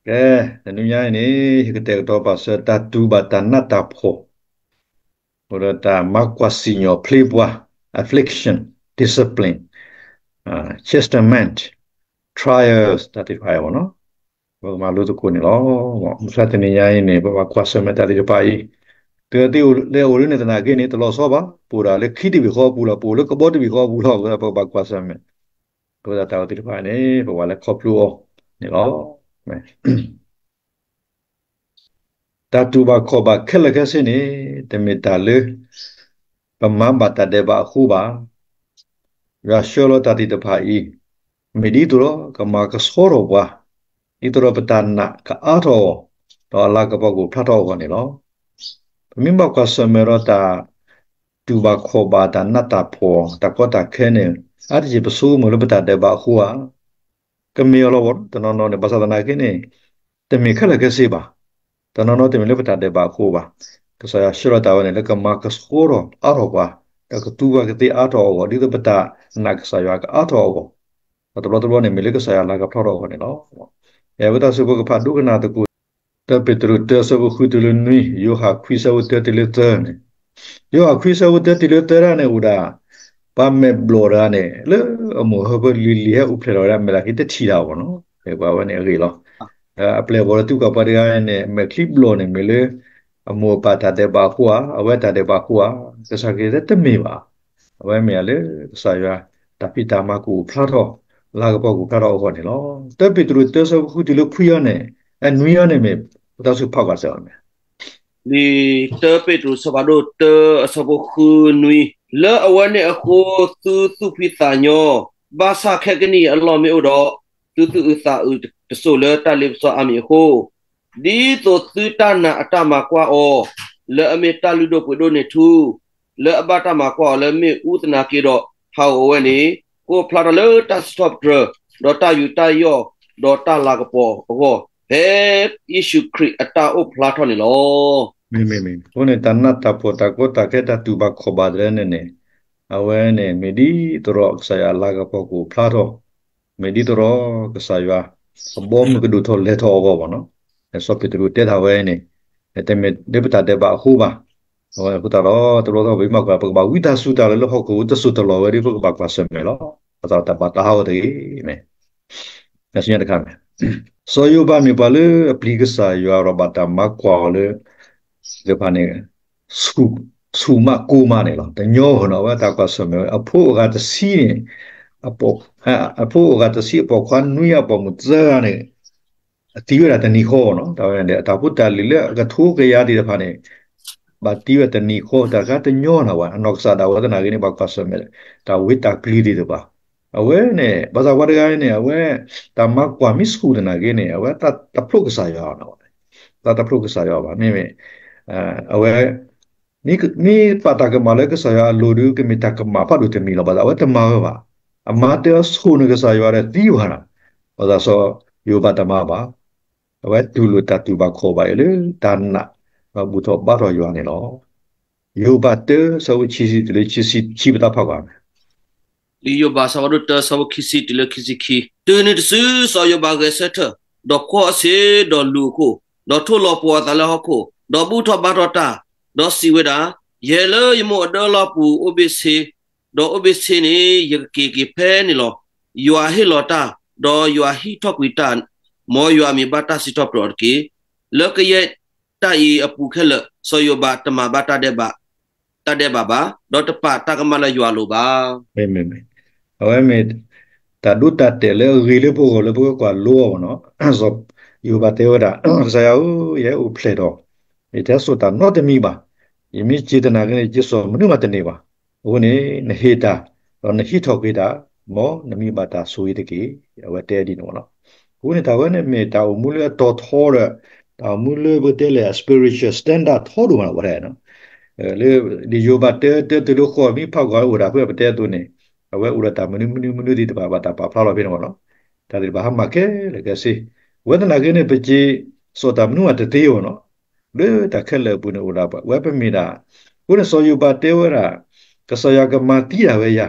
ကဲ, တနံၤညါအံၤန့ၣ် ယကတဲာ်ကတီၤပာ်စၢၤ တၢ်တူၢ်ဘၣ်တၢ်နးတၢ်ဖှီၣ်, အိၣ်ဒီးတၢ်မၤကွၢ်စံၣ်ညီၣ်ဖျ့ပှၤ, affliction, discipline, chastisement, trials တၢ်သ့ၣ်တဖၣ်အံၤ ပကမၤလိသကိးန့ၣ်လီၤ. မုၢ်ဆါတနံၤညါအံၤန့ၣ် ပဘၣ်ကွၢ်ဆၢၣ်မဲာ်တၢ်သ့ၣ်တဖၣ်အံၤ, တုၤလၢအိၣ်လၢန့ၣ်သနာ်က့န့ၣ် တလီၤဆီဘၣ်, ပအိၣ်ဒၣ်လၢခံတဘ့ၣ်ဃီအပူၤလီၤ, ပအိၣ်လၢကဘီတဘ့ၣ်ဃီအပူၤလီၤ, အဃိသတးပကဘၣ်ကွၢ်ဆၢၣ်မဲာ်, အဃိသတးတၢ်ဝဲသ့ၣ်တဖၣ်န့ၣ် ပဝဲလဲၤခီဖျိအီၤန့ၣ်လီၤ. တၢ်တူၢ်ဘၣ်ခီၣ်ဘၣ်ခဲလၢာ်ခဲဆ့န့ၣ် တမ့ၢ်တၢ်လၢ ပမၤဘၣ်တၢ်ဒဲးဘးအဃိဘၣ်. ယွၤဆှၢလီၤတၢ်သ့ၣ်တဖၣ်အံၤ မ့ၢ်ဒ်သိးဒီးကမၤကဆှီထီၣ်ပှၤ, ဒ်သိးဒီးပတၢ်နာ်ကအါထီၣ်အဂီၢ်, ဒီးအလၤကပီၤကအိၣ်ဖျါထီၣ်အဂီၢ်န့ၣ်လီၤ. ပမ့ၢ်ဘၣ်ကွၢ်ဆၢၣ်မဲာ်ဒီးတၢ်တူၢ်ဘၣ်ခီၣ်ဘၣ် တၢ်နးတၢ်ဖှီၣ် တၢ်ကီတၢ်ခဲန့ၣ် အါတက့ၢ်ပဆိကမိၣ်လၢပတၢ်ဒဲးဘးအဃိဧါ. ကမ့ၢ်အီၤလီၤဘၣ် တနီၤနီၤန့ၣ် ဘၣ်ဆၣ်သနာ်က့န့ၣ် တမ့ၢ်ခဲလၢာ်ခဲဆ့ဘၣ်. တနီၤနီၤတမ့ၢ်လၢပတၢ်ဒဲးဘးအဃိဘၣ်. ကစၢ်ယွၤဆှၢလီၤတၢ်ဝဲန့ၣ် လၢကမၤကဆှီထီၣ်အါထီၣ်ပှၤ, ဒီးကသူပှၤကသ့အါထီၣ်အဂီၢ်, ဒ်သိးပတၢ်နာ်ကစၢ်ယွၤကအါထီၣ်အဂီၢ်, ဒီးတဘျီတဘျီန့ၣ် မ့ၢ်လၢကစၢ်ယွၤလၤကဖျါထီၣ်အဂီၢ်န့ၣ်လီၤ. အဝဲတၢ်စံးဖိကဖးဒိကနၣ်သကိး တၢ ပ့းတရူး တၢ အဆၢဖိဃုတုၤလၢနွံ, ယိၤဟၣ် ခွံ အဆၢဖိတၢတုၤလၢသၢန့ၣ်, ယိၤဟၣ် ခွံ အဆၢဖိတၢတုၤလၢသၢဒၣ်န့ၣ်အိၣ်ဒၣ် ပှၤမဲာ်ဘျီၣ်တဂၤန့ၣ် လၢအမိၢ်ဟၢဖၢလံၤလံၤဟဲအိၣ်ဖျဲၣ်ထီၣ်ဝဲဒၣ် မဲာ်သၣ်ခံတထံၣ်တၢ်အဂီၢ်နီၤ, ပှၤဝဲန့ၣ်အဂ့ၢ်လီၤ. အပျဲၢ်အဘီၣ်လၢသုကွၢ်ပှၤတဂၤန့ၣ် မဲာ်ချံဘျီၣ်န့ၣ် မ့ၢ်လၢ အမိၢ်အပၢ်တၢ်ဒဲးဘးအဃိဧါ, အဝဲတၢ်ဒဲးဘးအဃိဧါ, ကစၢ်ခရံာ်တဲတမ့ၢ်ဘၣ်. အဝဲမ့ၢ်လၢကစၢ်ယွၤ တၢ်ဖံးတၢ်မၤကအိၣ်ဖျါထီၣ်, လၤကပီၤကအိၣ်ဖျါထီၣ်အဂီၢ်န့ၣ်လီၤ. တၢ ပ့းတရူး တၢ အဆၢဖိဃုတုၤလၢခွံအံၤန့ၣ်, အနွံအံၤန့ၣ်မ့ၢ် ပတၢ်စူၢ်ဖးကွၢ်စၢၤအီၤမ့ၢ် လံာ်တၢ ပ့းတရူး အဆၢဖးဒိၣ်တၢ အဆၢဖိဃုနွံ, လၢအဝဲန့ၣ်အဃိ သုသူၣ်ဖှံသးညီ, ဘၣ်ဆၣ်ခဲကနံၣ်အံၤအလီၢ်မ့ၢ်အိၣ်ဒီး, သုသုးအုးသးအုးတစိၢ်လၢတၢ်လ့ပစီအါမံၤအဃိ, ဒ်သိးသုတၢ်နာ်အတၢ်မၤကွၢ်အီၤ, လၢအမ့ၢ်တၢ်လုၢ်ဒိၣ်ပှ့ၤဒိၣ်န့ၣ်ထူ, လၢအဘၣ်တၢ်မၤကွၢ်အီၤလၢမ့ၣ်အူသနာ်က့ဒီး, ဟးဂီၤဝဲန့ၣ်, ကအိၣ်ဖျါထီၣ်လၢတၢ်စံးထီၣ်ပတြၢၤ, ဒီးတၢ်ယူးတၢ်ယီၣ်, ဒီးတၢ်လၤကပီၤအဂီၢ်, ဖဲယ့ၣ်ၡူးခရံာ်အတၢ်အိၣ်ဖျါထီၣ်န့ၣ်လီၤ. မ့မ့ၢ်, အဃိန့ၣ် တၢ်နးတၢ်ဖှီၣ် တၢ်ကီတၢ်ခဲ တၢ်တူၢ်ဘၣ်ခီၣ်ဘၣ်တဖၣ်န့ၣ်န့ၣ်, အဝဲန့ၣ် မ့ၢ်ဒ်သိးဒီးကစၢ်ယွၤအလၤကပီၤကအိၣ်ဖျါထီၣ်, မ့ၢ်ဒ်သိးဒီးကစၢ်ယွၤ အဘီမုၢ်ကဒိၣ်ထီၣ်လဲၤထီၣ်အဂီၢ်ဘၣ်နီၤ. စီၤပ့းတရူးတဲတၢ်ဝဲန့ၣ်, တမ့ၢ်လၢပတၢ်ဒဲးဘးအဃိဘၣ်. အဝဲအဃိသတးဒီး တဘျီဘျီပမ့ၢ်ကွၢ် ပကဘၣ်ဝံသးစူၤတၢ်လၢ လၢဟီၣ်ခိၣ်တစိၢ်တလီၢ်ဝဲဒီး ပကဘၣ်ကွၢ်ဆၢၣ်မဲာ်လီၤ. ပသးတၢ်ဘၣ်တၢ်ဟးဂီၤတဂ့ၤ, မ့ၢ် တၢ်စံးတခါန့ၣ်, စီၤယိၤဘးမ့ၢ်ပှၤလၢအပျံၤကစၢ်ယွၤဒီးဘၣ်တၢ်မၤကွၢ်အီၤလၢ သ့ၣ်တဖၣ်န့ၣ် ဆူၣ်မးကိၢ်မးန့ၣ်လီၤ. တညီဘၣ်နီၤ, အဝဲတၢ်ကွၢ်ဆၢၣ်မဲာ်ဝဲ အဖိအဂၤတဆံန့ၣ်, အဖိအဂၤတဆံအပိာ်ခွါနွံဂၤ ပိာ်မုၣ်သၢဂၤန့ၣ် အသံဝဲဒၣ်တနံၤဃီနီၤ. တၢ်ဝဲန့ၣ် အတၢ်ဖိတၢ်လံၤလၢအကထိကယၤသ့ၣ်တဖၣ်န့ၣ် ဘၣ်သံဝဲတနံၤဃီ, တၢ်တခါတညီနီၤဝဲ, အနီၢ်ကစၢ်ဒၣ်ဝဲသနာ်က့န့ၣ် ဘၣ်ကွၢ်ဆၢၣ်မဲာ် တၢ်ဝံတၢ်ပျံၤသ့ၣ်တဖၣ်. အဝဲန့ၣ် ဘၣ်ဆၣ်ပှၤတဂၤန့ၣ် အဝဲ တၢ်မၤကွၢ်မ့ၢ်ဆူၣ်သနာ်က့န့ၣ် အဝဲတၢ်တဖျိကစၢ်ယွၤနီၤ, တၢ်တဖျိကစၢ်ယွၤဘၣ်. မ့မ့ၢ် အဝဲ မ့ၢ်ပာ်တၢ်ကမၣ်လၢကစၢ်ယွၤအလိၤဒီး ကမ့ၢ်တၢ်ကမၣ်ဖးဒိၣ်တမံၤလီၤ. ဘၣ်ဆၣ်အဝဲတမၤဝဲဘၣ်. အမၤတၢ်အဆိၣ်န့ၣ် ကစၢ်ယွၤဒီးသံဝဲဒၣ်. ဘၣ်ဆၣ်စီၤယိၤဘးတမၤဘၣ်. အဝဲတူၢ်လိာ်တၢ်တူၢ်ဘၣ်ခီၣ်ဘၣ်အံၤလၢတၢ်နာ် ဒီးဘူၣ်ထီၣ်ဘါထီၣ်ယွၤန့ၣ်လီၤ. ယိၤဘးတၢ အဆၢဖိခံဆံတုၤလၢခံဆံခံ ပသးဖးကွၢ်န့ၣ် လံာ်ယိၤဘး အဆၢဖးဒိၣ်တၢ အဆၢဖိခံဆံတုၤလၢခံဆံခံ, တုၤနုၤတစု စီၤယိၤဘးဂဲၤဆၢထၢၣ်, ဒီးကွၢ်အီၤစ့ၢ်ဒီးလူၤအခိၣ်, ဒီးထိၣ်လီၤပှီၤအသးလၢဟီၣ်ခိၣ်, ဒီးဘူၣ်ထီၣ်ဘါထီၣ်တၢ်, ဒီးစံးဝဲဒၣ်, ယဟဲလၢယမိၢ်အဒၢလီၢ်ပူၤအိၣ်ဘ့ၣ်ဆ့, ဒီးအိၣ်ဘ့ၣ်ဆ့န့ၣ် ယကက့ၤက့ၤဖဲန့ၣ်လီၤ. ယွၤဟ့ၣ်လီၤတၢ်, ဒီးယွၤဟံးထီၣ်ကွံာ်တၢ်, မ်ယွၤမ့ၢ်ဘၣ်တၢ်စံးထီၣ်ပတြၢၤအီၤတက့ၢ်. လၢကယဲၢ်တၢ်အံၤအပူၤခဲလၢာ် စီၤယိၤဘးတမၤဘၣ်တၢ်ဒဲးဘး တၢ်ဒဲးဘးဘၣ်, ဒီးတပာ်တၢ်ကမၣ်လၢယွၤအလိၤဘၣ်. မ့မ့ၢ်, အဝဲမ့ၢ်တၢ်ဒိတၢ်တဲာ်လၢအဂ့ၤလၢပဂီၢ်လၢပကကွၢ်လိအီၤနီၤ. စီၤယိၤဘးတဲဝဲဒၣ်, ကစၢ်ယွၤဧၢ, ယဟဲအိၣ်ဖျဲၣ်ထီၣ်, ယတဟဲစိာ်တၢ်နီတမံၤဘၣ်. ယမ့ၢ်စံးသနာ်က့န့ၣ် ယစံးစိာ်မနုၤမးတန့ၢ်ဘၣ်. အဃိန့ၣ် နဟ့ၣ်တၢ်, ဒီးနဟံးထီၣ်ကွံာ်တၢ်, မ်နမံၤဘၣ်တၢ်ဆိၣ်ဂ့ၤတက့ၢ်. အဝဲတဲဒ်န့ၣ်နီၤ. အဃိန့ၣ် တၢ်ဝဲန့ၣ်မ့ၢ်တၢ်အိၣ်မူလၢအတီၤထီဒီး တၢ်အိၣ်မူလၢပကတဲလဲၣ် spiritual standard ထီဒိၣ်မးလီၤ ပှၤတဲနီၤ. လၢ လံာ်ယိၤဘးတၢ တၢတုၤလၢဃိး မ့ၢ်ဖးကွၢ်အိၣ်ဒၣ်ဖဲပတဲအသိးန့ၣ်, အဝဲအိၣ်ဒီးတၢ်မနုၤမနုၤမနုၤသ့ၣ်တဖၣ် ဘၣ်တၢ်ပာ်ဖျါလီၤဖဲန့ၣ်မးနီၤ. တၢ်သ့ၣ်တဖၣ်ဟါမၢ်ခဲလၢာ်ခဲဆ့, ဝဲသနာ်က့န့ၣ် ပစံးစိာ်တၢ်မနုၤမးတသ့ဘၣ်နီၤ. လၢတၢ်ခဲလၢာ်အပူၤန့ၣ်အိၣ်ဒၣ်ပှၤ ဝဲပမ့ၢ်ဒၣ်, အဃိန့ၣ်စီၤယိၤဘးတဲဝဲဒၣ်, ကစၢ်ယွၤကမၤသံဒၣ်ဝဲယၤ,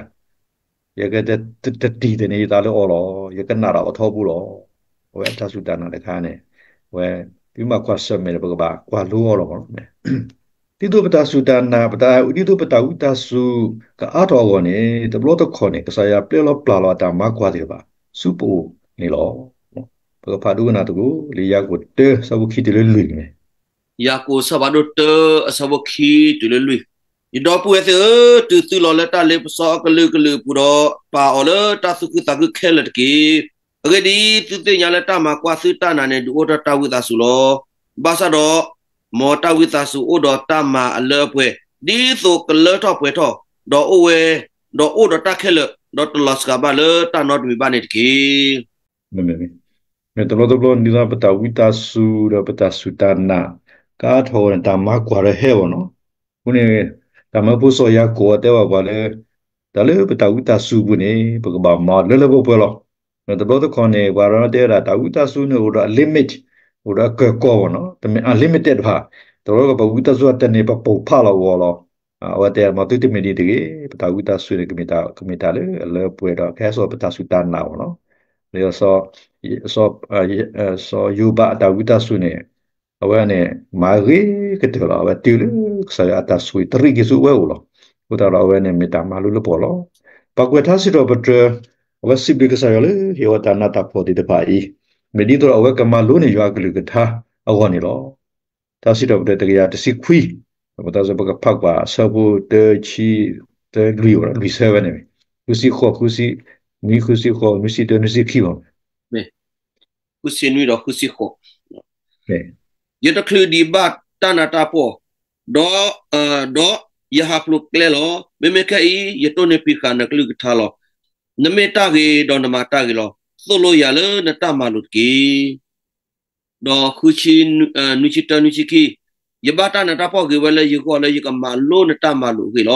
ယကတတံၢ်သန့ၤယသးလၢအီၤလီၤ. ယကနၣ်တၢ်အီၤထီဘိလီၤ. အဝဲအတၢ်စူၢ်တၢ်နာ်တခါန့ၣ် ဝဲ သုမ့ၢ်ကွၢ်ဆၢၣ်မဲာ်ဒီး ပကဘၣ်ကွၢ်လိအီၤလီၤမ့ၢ်နီၤ. ဒ်သိးပတၢ်စူၢ်တၢ်နာ် ပတၢ် ဒ်သိးပတၢ်ဝံသးစူၤကအါထီၣ်အဂီၢ်န့ၣ် တဘျီတခီၣ်န့ၣ် ကစၢ်ယွၤပျဲလီၤပျၢ်လီၤအတၢ်မၤကွၢ်သ့ၣ်တဖၣ် ဆူပအိၣ်န့ၣ်လီၤ. ပကဖးဒိကနၣ်သကိး လံာ်ယၤကိာ်တၢ အဆၢဖိခံတုၤလၢလွံၢ်န့ၣ် ယၤကိာ်အဆၢဖးဒိၣ်တၢ အဆၢဖိခံတုၤလၢလွံၢ်, ယဒီပုၢ်ဝဲၢ်သ့ၣ်ဧၢ, တုၤသုလီၤလၢတၢ်လ့ပစီအကလုာ်ကလုာ်အပူၤဒီး ပာ်အီၤလၢတၢ်သူၣ်ခုသးခုခဲလၢာ်တက့ၢ်. အဂ့ၢ်ဒ်အံၤ, သုသ့ၣ်ညါလၢတၢ်မၤကွၢ်သုတၢ်နာ်န့ၣ် ဒုးအိၣ်ထီၣ်တၢ်ဝံသးစူၤလီၤ. ဘၣ်ဆၣ်ဒီး မ်တၢ်ဝံသးစူၤအိၣ်ဒီးတၢ်မၤအလၢအပှဲၤ ဒ်သိးကလၢထီၣ်ပှဲၤထီၣ်, ဒီးအိၣ်ဝဲ, ဒီးအိၣ်ဒီးတၢ်ခဲလၢာ်, ဒီးတလီၤစှၤဘၣ်လၢတၢ်နီတမံၤဘၣ်န့ၣ်တက့ၢ်. မ့ၢ်တဘျီတဘျီ ဒ်သိးပတၢ်ဝံသးစူၤဒီးပတၢ်စူၢ်တၢ်နာ် ကအါထီၣ်အဂီၢ်န့ၣ် တၢ်မၤကွၢ်ဒီးဟဲဘၣ်နီၤ. အဃိန့ၣ် တၢ်မၢဖိစီၤယၤကိာ်တဲဘၣ်ပှၤလၢ တၢ်လၢပတၢ်ဝံသးစူၤအပူၤန့ၣ် ပကဘၣ်မၤလၢလၢပှဲၤပှဲၤလီၤ. တဘျီတခီၣ်န့ၣ် ပှၤဒီးတဲဝဲဒၣ် တၢ်ဝံသးစူၤန့ၣ် အိၣ်ဒီးအ limit, အိၣ်ဒီးအကၢၢ်ကီၢ်ဘၣ်နီၤ, တမ့ၢ် unlimited တဖၣ်, တဘျီတခီၣ်ပဝံသးစူၤတန့ၢ် ပပိာ်ဖးလီၤအဂီၢ်လီၤ. အဝဲတဲ မ်သုတမ့ၢ်ဒ်တဂ့ၤ, ပတၢ်ဝံသးစူၤန့ၣ် ကမ့ၢ်တၢ်, ကမ့ၢ်တၢ်လၢအလၢပှဲၤဒီး ကဟဲစိာ်ပတၢ်စူၢ်တၢ်နာ်ဘၣ်နီၤ. လၢ စီၤယိၤဘးအတၢ်ဝံသးစူၤန့ၣ် အဝဲန့ၣ် မၤဂ့ၤကတၢၢ်လီၤ. အဝဲတုၤလၢကစၢ်ယွၤအတၢ်ဆိၣ်ဂ့ၤတရံးက့ၤဆူအဝဲအအိၣ်လီၤ. အဃိသတးဒီး အဝဲန့ၣ်မ့ၢ်တၢ်မၤလိလၢပှဲၤလီၤ. ပှၤကွဲးထါစံးထီၣ်ပတြၢၤ အဝဲစံးဘျုးကစၢ်ယွၤလၢဟ့ၣ်အီၤတၢ်နးတၢ်ဖှီၣ်သ့ၣ်တဖၣ်အံၤ, မ့ၢ်ဒ်သိးဒီးအဝဲကမၤလိန့ၢ်ယွၤအကလုၢ်ကထါအဂီၢ်န့ၣ်လီၤ. ထါစံးထီၣ်ပတြၢၤတကယၤတဆံခွံ, ပသးစၢ်ပကဖးကွၢ်အဆၢဖိတဆံ, တလွံၢ်ဝဲ လွံၢ်ဆၢဝဲန့ၣ်, ဃုဆံဃိး, နွံ, ဃုဆံဃိး, နွံဆံတၢ, နွံဆံခံဘၣ်. ဃုဆံနွံဒီးဃုဆံဃိး, ယတချုးဒံးဘၣ်တၢ်နးတၢ်ဖှီၣ်, ဒီး, ဒီးယဟးဖျိးကျဲလီၤ. မ့မ့ၢ်ခဲအံၤ ယတိၢ်န့ၢ်ဖံးဃာ်နကလုၢ်ကထါလီၤ. နမ့ၢ်တၢ်ဂ့ၤဒီးနမၤတၢ်ဂ့ၤလီၤ. သိၣ်လိယၤလၢနတၢ်မၤလိာ်တက့ၢ်. ဒီးဃုဆံ, နွံဆံတၢ နွံဆံခံ, ယဘၣ်တၢ်နးတၢ်ဖှီၣ်ဂ့ၤဝဲလၢယဂီၢ်လၢယကမၤလိနတၢ်မၤလိာ်အဂ့ၢ်လီၤ.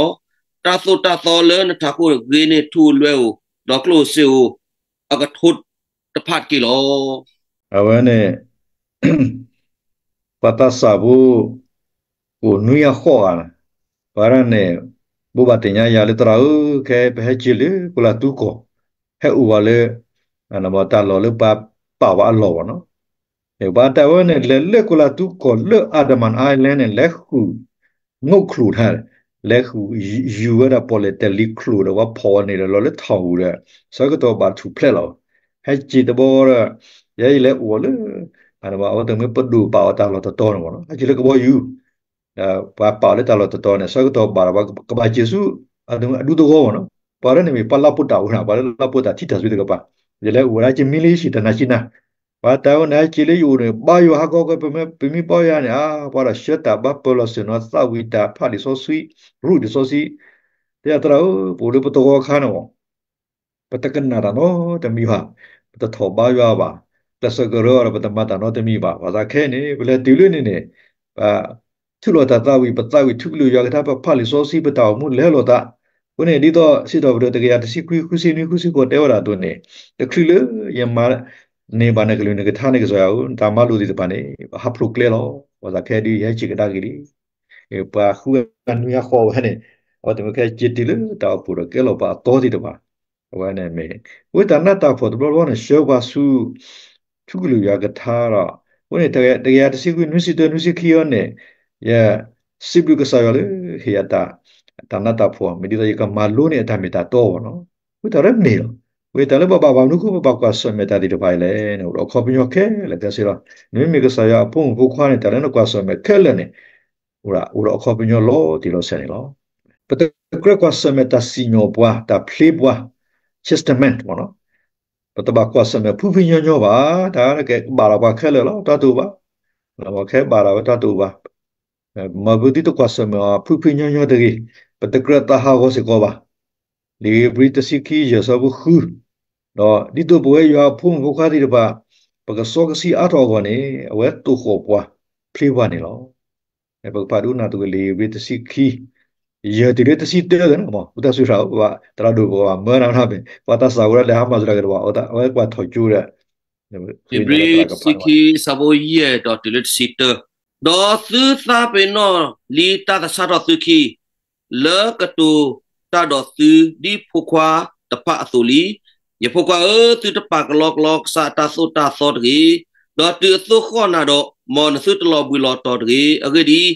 တၢ်သိၣ်တၢ်သီလၢနထးခိၣ်ဂ့ၤန့ၢ်ထူလွဲဧိၤ, ဒီးကျိၣ်ဧိၤစ့ဧိၤ အကထိတဖၣ်တက့ၢ်လီၤ. အဝဲန့ၣ် ပှၤသးစၢ်ဖိ ကိၣ်နွံအဃိးဂၤန့ၣ်, ပှၤဒၣ်န့ၣ် ဘိးဘၣ်သ့ၣ်ညါယၤလၢသရၣ်ဧၢ, ခဲပဟဲက့ၤလၢကီၢ်လၤသူကီၢ်, ဟဲအိၣ်ဝဲလၢ တၢ်လီၢ်လၢပှၤပာ်ဝဲအလီၢ်ဘၣ်နီၤ. ပှၤတဲဝဲန့ၣ် လဲၤလၢကီၢ်လၤသူကီၢ်လၢ Andaman Island န့ၣ် လဲၤဃုာ် ငုာ်ချိၣ်ထါ, လဲၤဃုာ်ယူၤဝဲဒၣ်ပီၣ်လဲၣ်တလံၤချိၣ်ဒီး ပှၤဖီၣ်ဝဲန့ၣ်ဒီး လီၤလၢထီၣ်ပူၤဒီး ဆၢကတီၢ်ဘၣ်ထူၣ်ဖျဲးလီၤ. ဟဲက့ၤတဘျီဒီး ယဲယလဲၤအိၣ်လၢ အဝဲတမ့ၢ်ပဒိၣ်ပာ်အီၤတၢ်လီၢ်တတီၤန့ၣ်မ့ၢ်နီၤ, ဟဲက့ၤလၢကဘီယူၤ, ပှၤပာ်အီၤလၢတၢ်လီၢ်တတီၤန့ၣ် ဆၢကတီၢ်ဘၣ်ဒီး ပှၤကဘၣ်က့ၤဆူ အဒူတဂီၢ်မ့ၢ်နီၤ. ပှၤဒၣ်န့ၣ်မ့ၢ်ပှၤလၢပှဲၤတၢ်အိၣ်န့ၣ်, ပှၤလၢလၢပှဲၤတၢ်ထံၣ်တၢ်ဆွံတကပၤ, ယလဲၤအိၣ်ဝဲဒၣ်က့ၤမံလံဟံၣ်တနၤကံနၤ ပှၤတဲဝဲန့ၣ် ဟဲက့ၤလၢယအိၣ်န့ၣ် ဘါယွၤဟးဂီၤကွံာ် ပမ့ၢ်ဘါယွၤန့ၣ် အါ ပှၤဒီးဆှၢတၢ်ဘါပၢၢ်လီၤဆ့ၣ်နီၤ သးဝံၣ်တၢ်ဖးလံာ်စီဆှံ ရူၢ်လံာ်စီဆှံ, တဲသရၣ်ဧၢ ပအိၣ်လၢပသဝီခါန့ၣ်မ့ၢ် ပတကနၣ်တၢ်နီတမံၤဘၣ်, ပတထီၣ်ဘါယွၤဘၣ်, ကျဲးစၢးကရၢဒီး ပတမၤတၢ်နီတမံၤဘၣ်. ဘၣ်ဆၣ်ခဲအံၤန့ၣ် ပလဲၤတုၤလၢန့ၣ်န့ၣ် ပ ထုးလီၤတၢ်သးဝံၣ် ပသးဝံၣ်ထူကလုာ်ယွၤကထါ ပဖးလံာ်စီဆှံ ပတၢ်အိၣ်မူလဲၤလိာ်သး, အဃိန့ၣ် ဒ်သိးစံးထီၣ်ပတြၢၤတကယၤတဆံခွံ ဃုဆံနွံ ဃုဆံဃိး တဲဝဲဒၣ်အသိးန့ၣ် တချုးလၢယမၤန့ၢ်ဘၣ်နကလုၢ်နကထါန့ၣ် ကစၢ်ယွၤဧၢနတၢ်မၤလိာ်သ့ၣ်တဖၣ်န့ၣ် ပဟးဖျိးကျဲလီၤ. ဘၣ်ဆၣ်ခဲဒုးယဟဲက့ၤကဒါက့ၤလံ. ပှၤဃုအနွံအဃိးဝဲန့ၣ် အဝဲတမ့ၢ်ခဲက့ၤတုၤလၢတၢ်အိၣ်ဖှိၣ်ဒီးကဲလီၤပှၤအသီသ့ၣ်တဖၣ် အဝဲန့ၣ်မ့ၢ် ဝဲတၢ်နးတၢ်ဖှီၣ်တဘျီဘျီန့ၣ် ဆှၢပှၤဆူ ထူကလုာ်ယွၤကထါဒီး အဃိန့ၣ် တကယၤတဆံခွံ နွံဆံတၢ နွံဆံခံအံၤန့ၣ် ယစံးဘျုးကစၢ်ယွၤလၢ ဟ့ၣ်ယၤတၢ် တၢ်နးတၢ်ဖှီၣ် မ့ၢ်ဒ်သိးယကမၤလိန့ၢ်အတၢ်မ့ၢ်တၢ်တီဘၣ်နီၤ. ဝဲတၢ်လၢမ့ၢ်လီၤ. ဝဲတၢ်လၢပဘၣ်ဘၣ်မနုၤဃိ ပဘၣ်ကွၢ်ဆၢၣ်မဲာ်တၢ်သ့ၣ်တဖၣ်အံၤလဲၣ်န့ၣ် အိၣ်ဒီးအခီပညီခဲလၢာ်ခဲဆ့လီၤ. နမ့မ့ၢ်ကစၢ်ယွၤအဖိမုၣ်ဖိခွါန့ၣ် တၢ်လၢနကွၢ်ဆၢၣ်မဲာ်ခဲလၢာ်န့ၣ် အိၣ်ဒၣ် အိၣ်ဒီးအခီပညီလီၤတံၢ်လီၤဆဲးန့ၣ်လီၤ. ပတကြၢးကွၢ်ဆၢၣ်မဲာ်တၢ်စံၣ်ညီၣ်ပှၤ တၢ်ဖျ့ပှၤ testament မ့ၢ်နီၤ. ပတဘၣ်ကွၢ်ဆၢၣ်မဲာ်ဖုဖုညီညီဘၣ်, တၢ်ကဘၣ်လီၤပှၤခဲလၢာ်လီၤ တၢ်တအိၣ်ဘၣ်. လီၤပှၤခဲဘၣ်လီၤဝဲတၢ်တအိၣ်ဘၣ်. မ်ပသုတကွၢ်ဆၢၣ်မဲာ်အီၤဖုဖုညီညီတဂ့ၤ, ပတကြၢးသးဟးဂီၤစ့ၢ်ကီးဘၣ်. လံာ်ဧ့ၤဘြံၤတဆံခံ ယဲၢ်ဆၢဖိဃု, ဒီးဒ်သိးပဝဲယွၤအဖိမုၣ်ဖိခွါသ့ၣ်တဖၣ် ပကစီကဆှီအါထီၣ်အဂီၢ်န့ၣ် အဝဲသိၣ်ဃီၣ်ပှၤ ဖျ့ပှၤန့ၣ်လီၤ. ပကဖးဒိကနၣ်သကိးလံာ်ဧ့ၤဘြံၤတဆံခံ ယဲၢ်တုၤလၢတဆံတၢန့ၣ်, ပတၢ်စူးထီၣ် ပသရၣ်ဒိၣ်ပကဘၣ်မၢနၤနၤမ့ၢ် ပှၤသးစၢ်ဝဲဒၣ်လဲၤဟးမၤစၢၤတၢ်က့ၤတဘၣ် အဝဲကွၢ်ထီၣ်ကၠိဒီး ဧ့ၤဘြံၤတဆံခံ အဆၢဖိယဲၢ်ဒီးတုၤလၢတဆံတၢ, ဒီးသုသးပ့ၤနီၣ်လံတၢ်သဆၣ်ထီၣ်သုခံ လၢကတိၤတၢ်ဒီးသုဒ်ဖိခွါတဖၣ်အသိးလံ. ယဖိခွါဧၢ, သုတပာ်ကလီကလီကစၢ်အတၢ်သိၣ်တၢ်သီတဂ့ၤ, ဒီးတုၤအသိၣ်ဃီၣ်နၤဒီး, မ်နသုတလီၤဘှံးလီၤတီၤတဂ့ၤ. အဂ့ၢ်ဒ်အံၤ,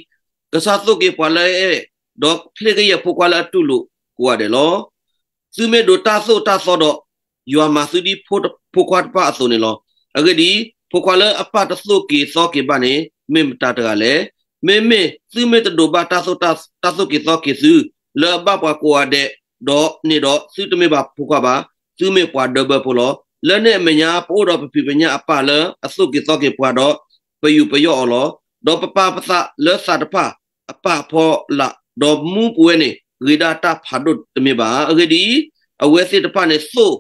ကစၢ်သိၣ်က့ၤပှၤလၢအအဲၣ်, ဒီးဖျ့ကယဲၢ်ဖိခွါလၢအတူၢ်လိာ်ကိးဂၤဒဲးလီၤ. သုမ့ၢ်ဒိးတၢ်သိၣ်တၢ်သီဒီး, ယွၤမၤသုဒ်ဖိခွါတဖၣ်အသိးန့ၣ်လီၤ. အဂ့ၢ်ဒ်အံၤ, ဖိခွါလၢအပၢ်တသိၣ်က့ၤသီက့ၤဘၣ်န့ၣ် မ့ၢ်မတၤတဂၤလဲၣ်. မ့မ့ၢ်သုမ့ၢ်တဒိးဘၣ်တၢ်သိၣ်တၢ်သီက့ၤသု လၢအဘၣ်ပှၤကိးဂၤဒဲးဒီးန့ၣ်ဒီး, သုတမ့ၢ်ဘၣ်ဖိခွါဘၣ်, သုမ့ၢ်ပှၤဒၢဘၢဖိလီၤ. လၢန့ၣ်အမဲာ်ညါ ပအိၣ်ဒီးပဖံးပညၣ်အပၢ်လၢအသိၣ်က့ၤသီက့ၤပှၤဒီး, ပယူးပယီၣ်အီၤလီၤ. ဒီးပပာ်ပသးလၢသးတဖၣ်အပၢ်အဖီလာ်, ဒီးမူပဝဲန့ၣ် ဂ့ၤဒၣ်တၢ်ဖးဒိၣ်တမ့ၢ်ဘၣ်. အဂ့ၢ်ဒ်အံၤ, အဝဲသ့ၣ်တဖၣ်န့ၣ် သိၣ်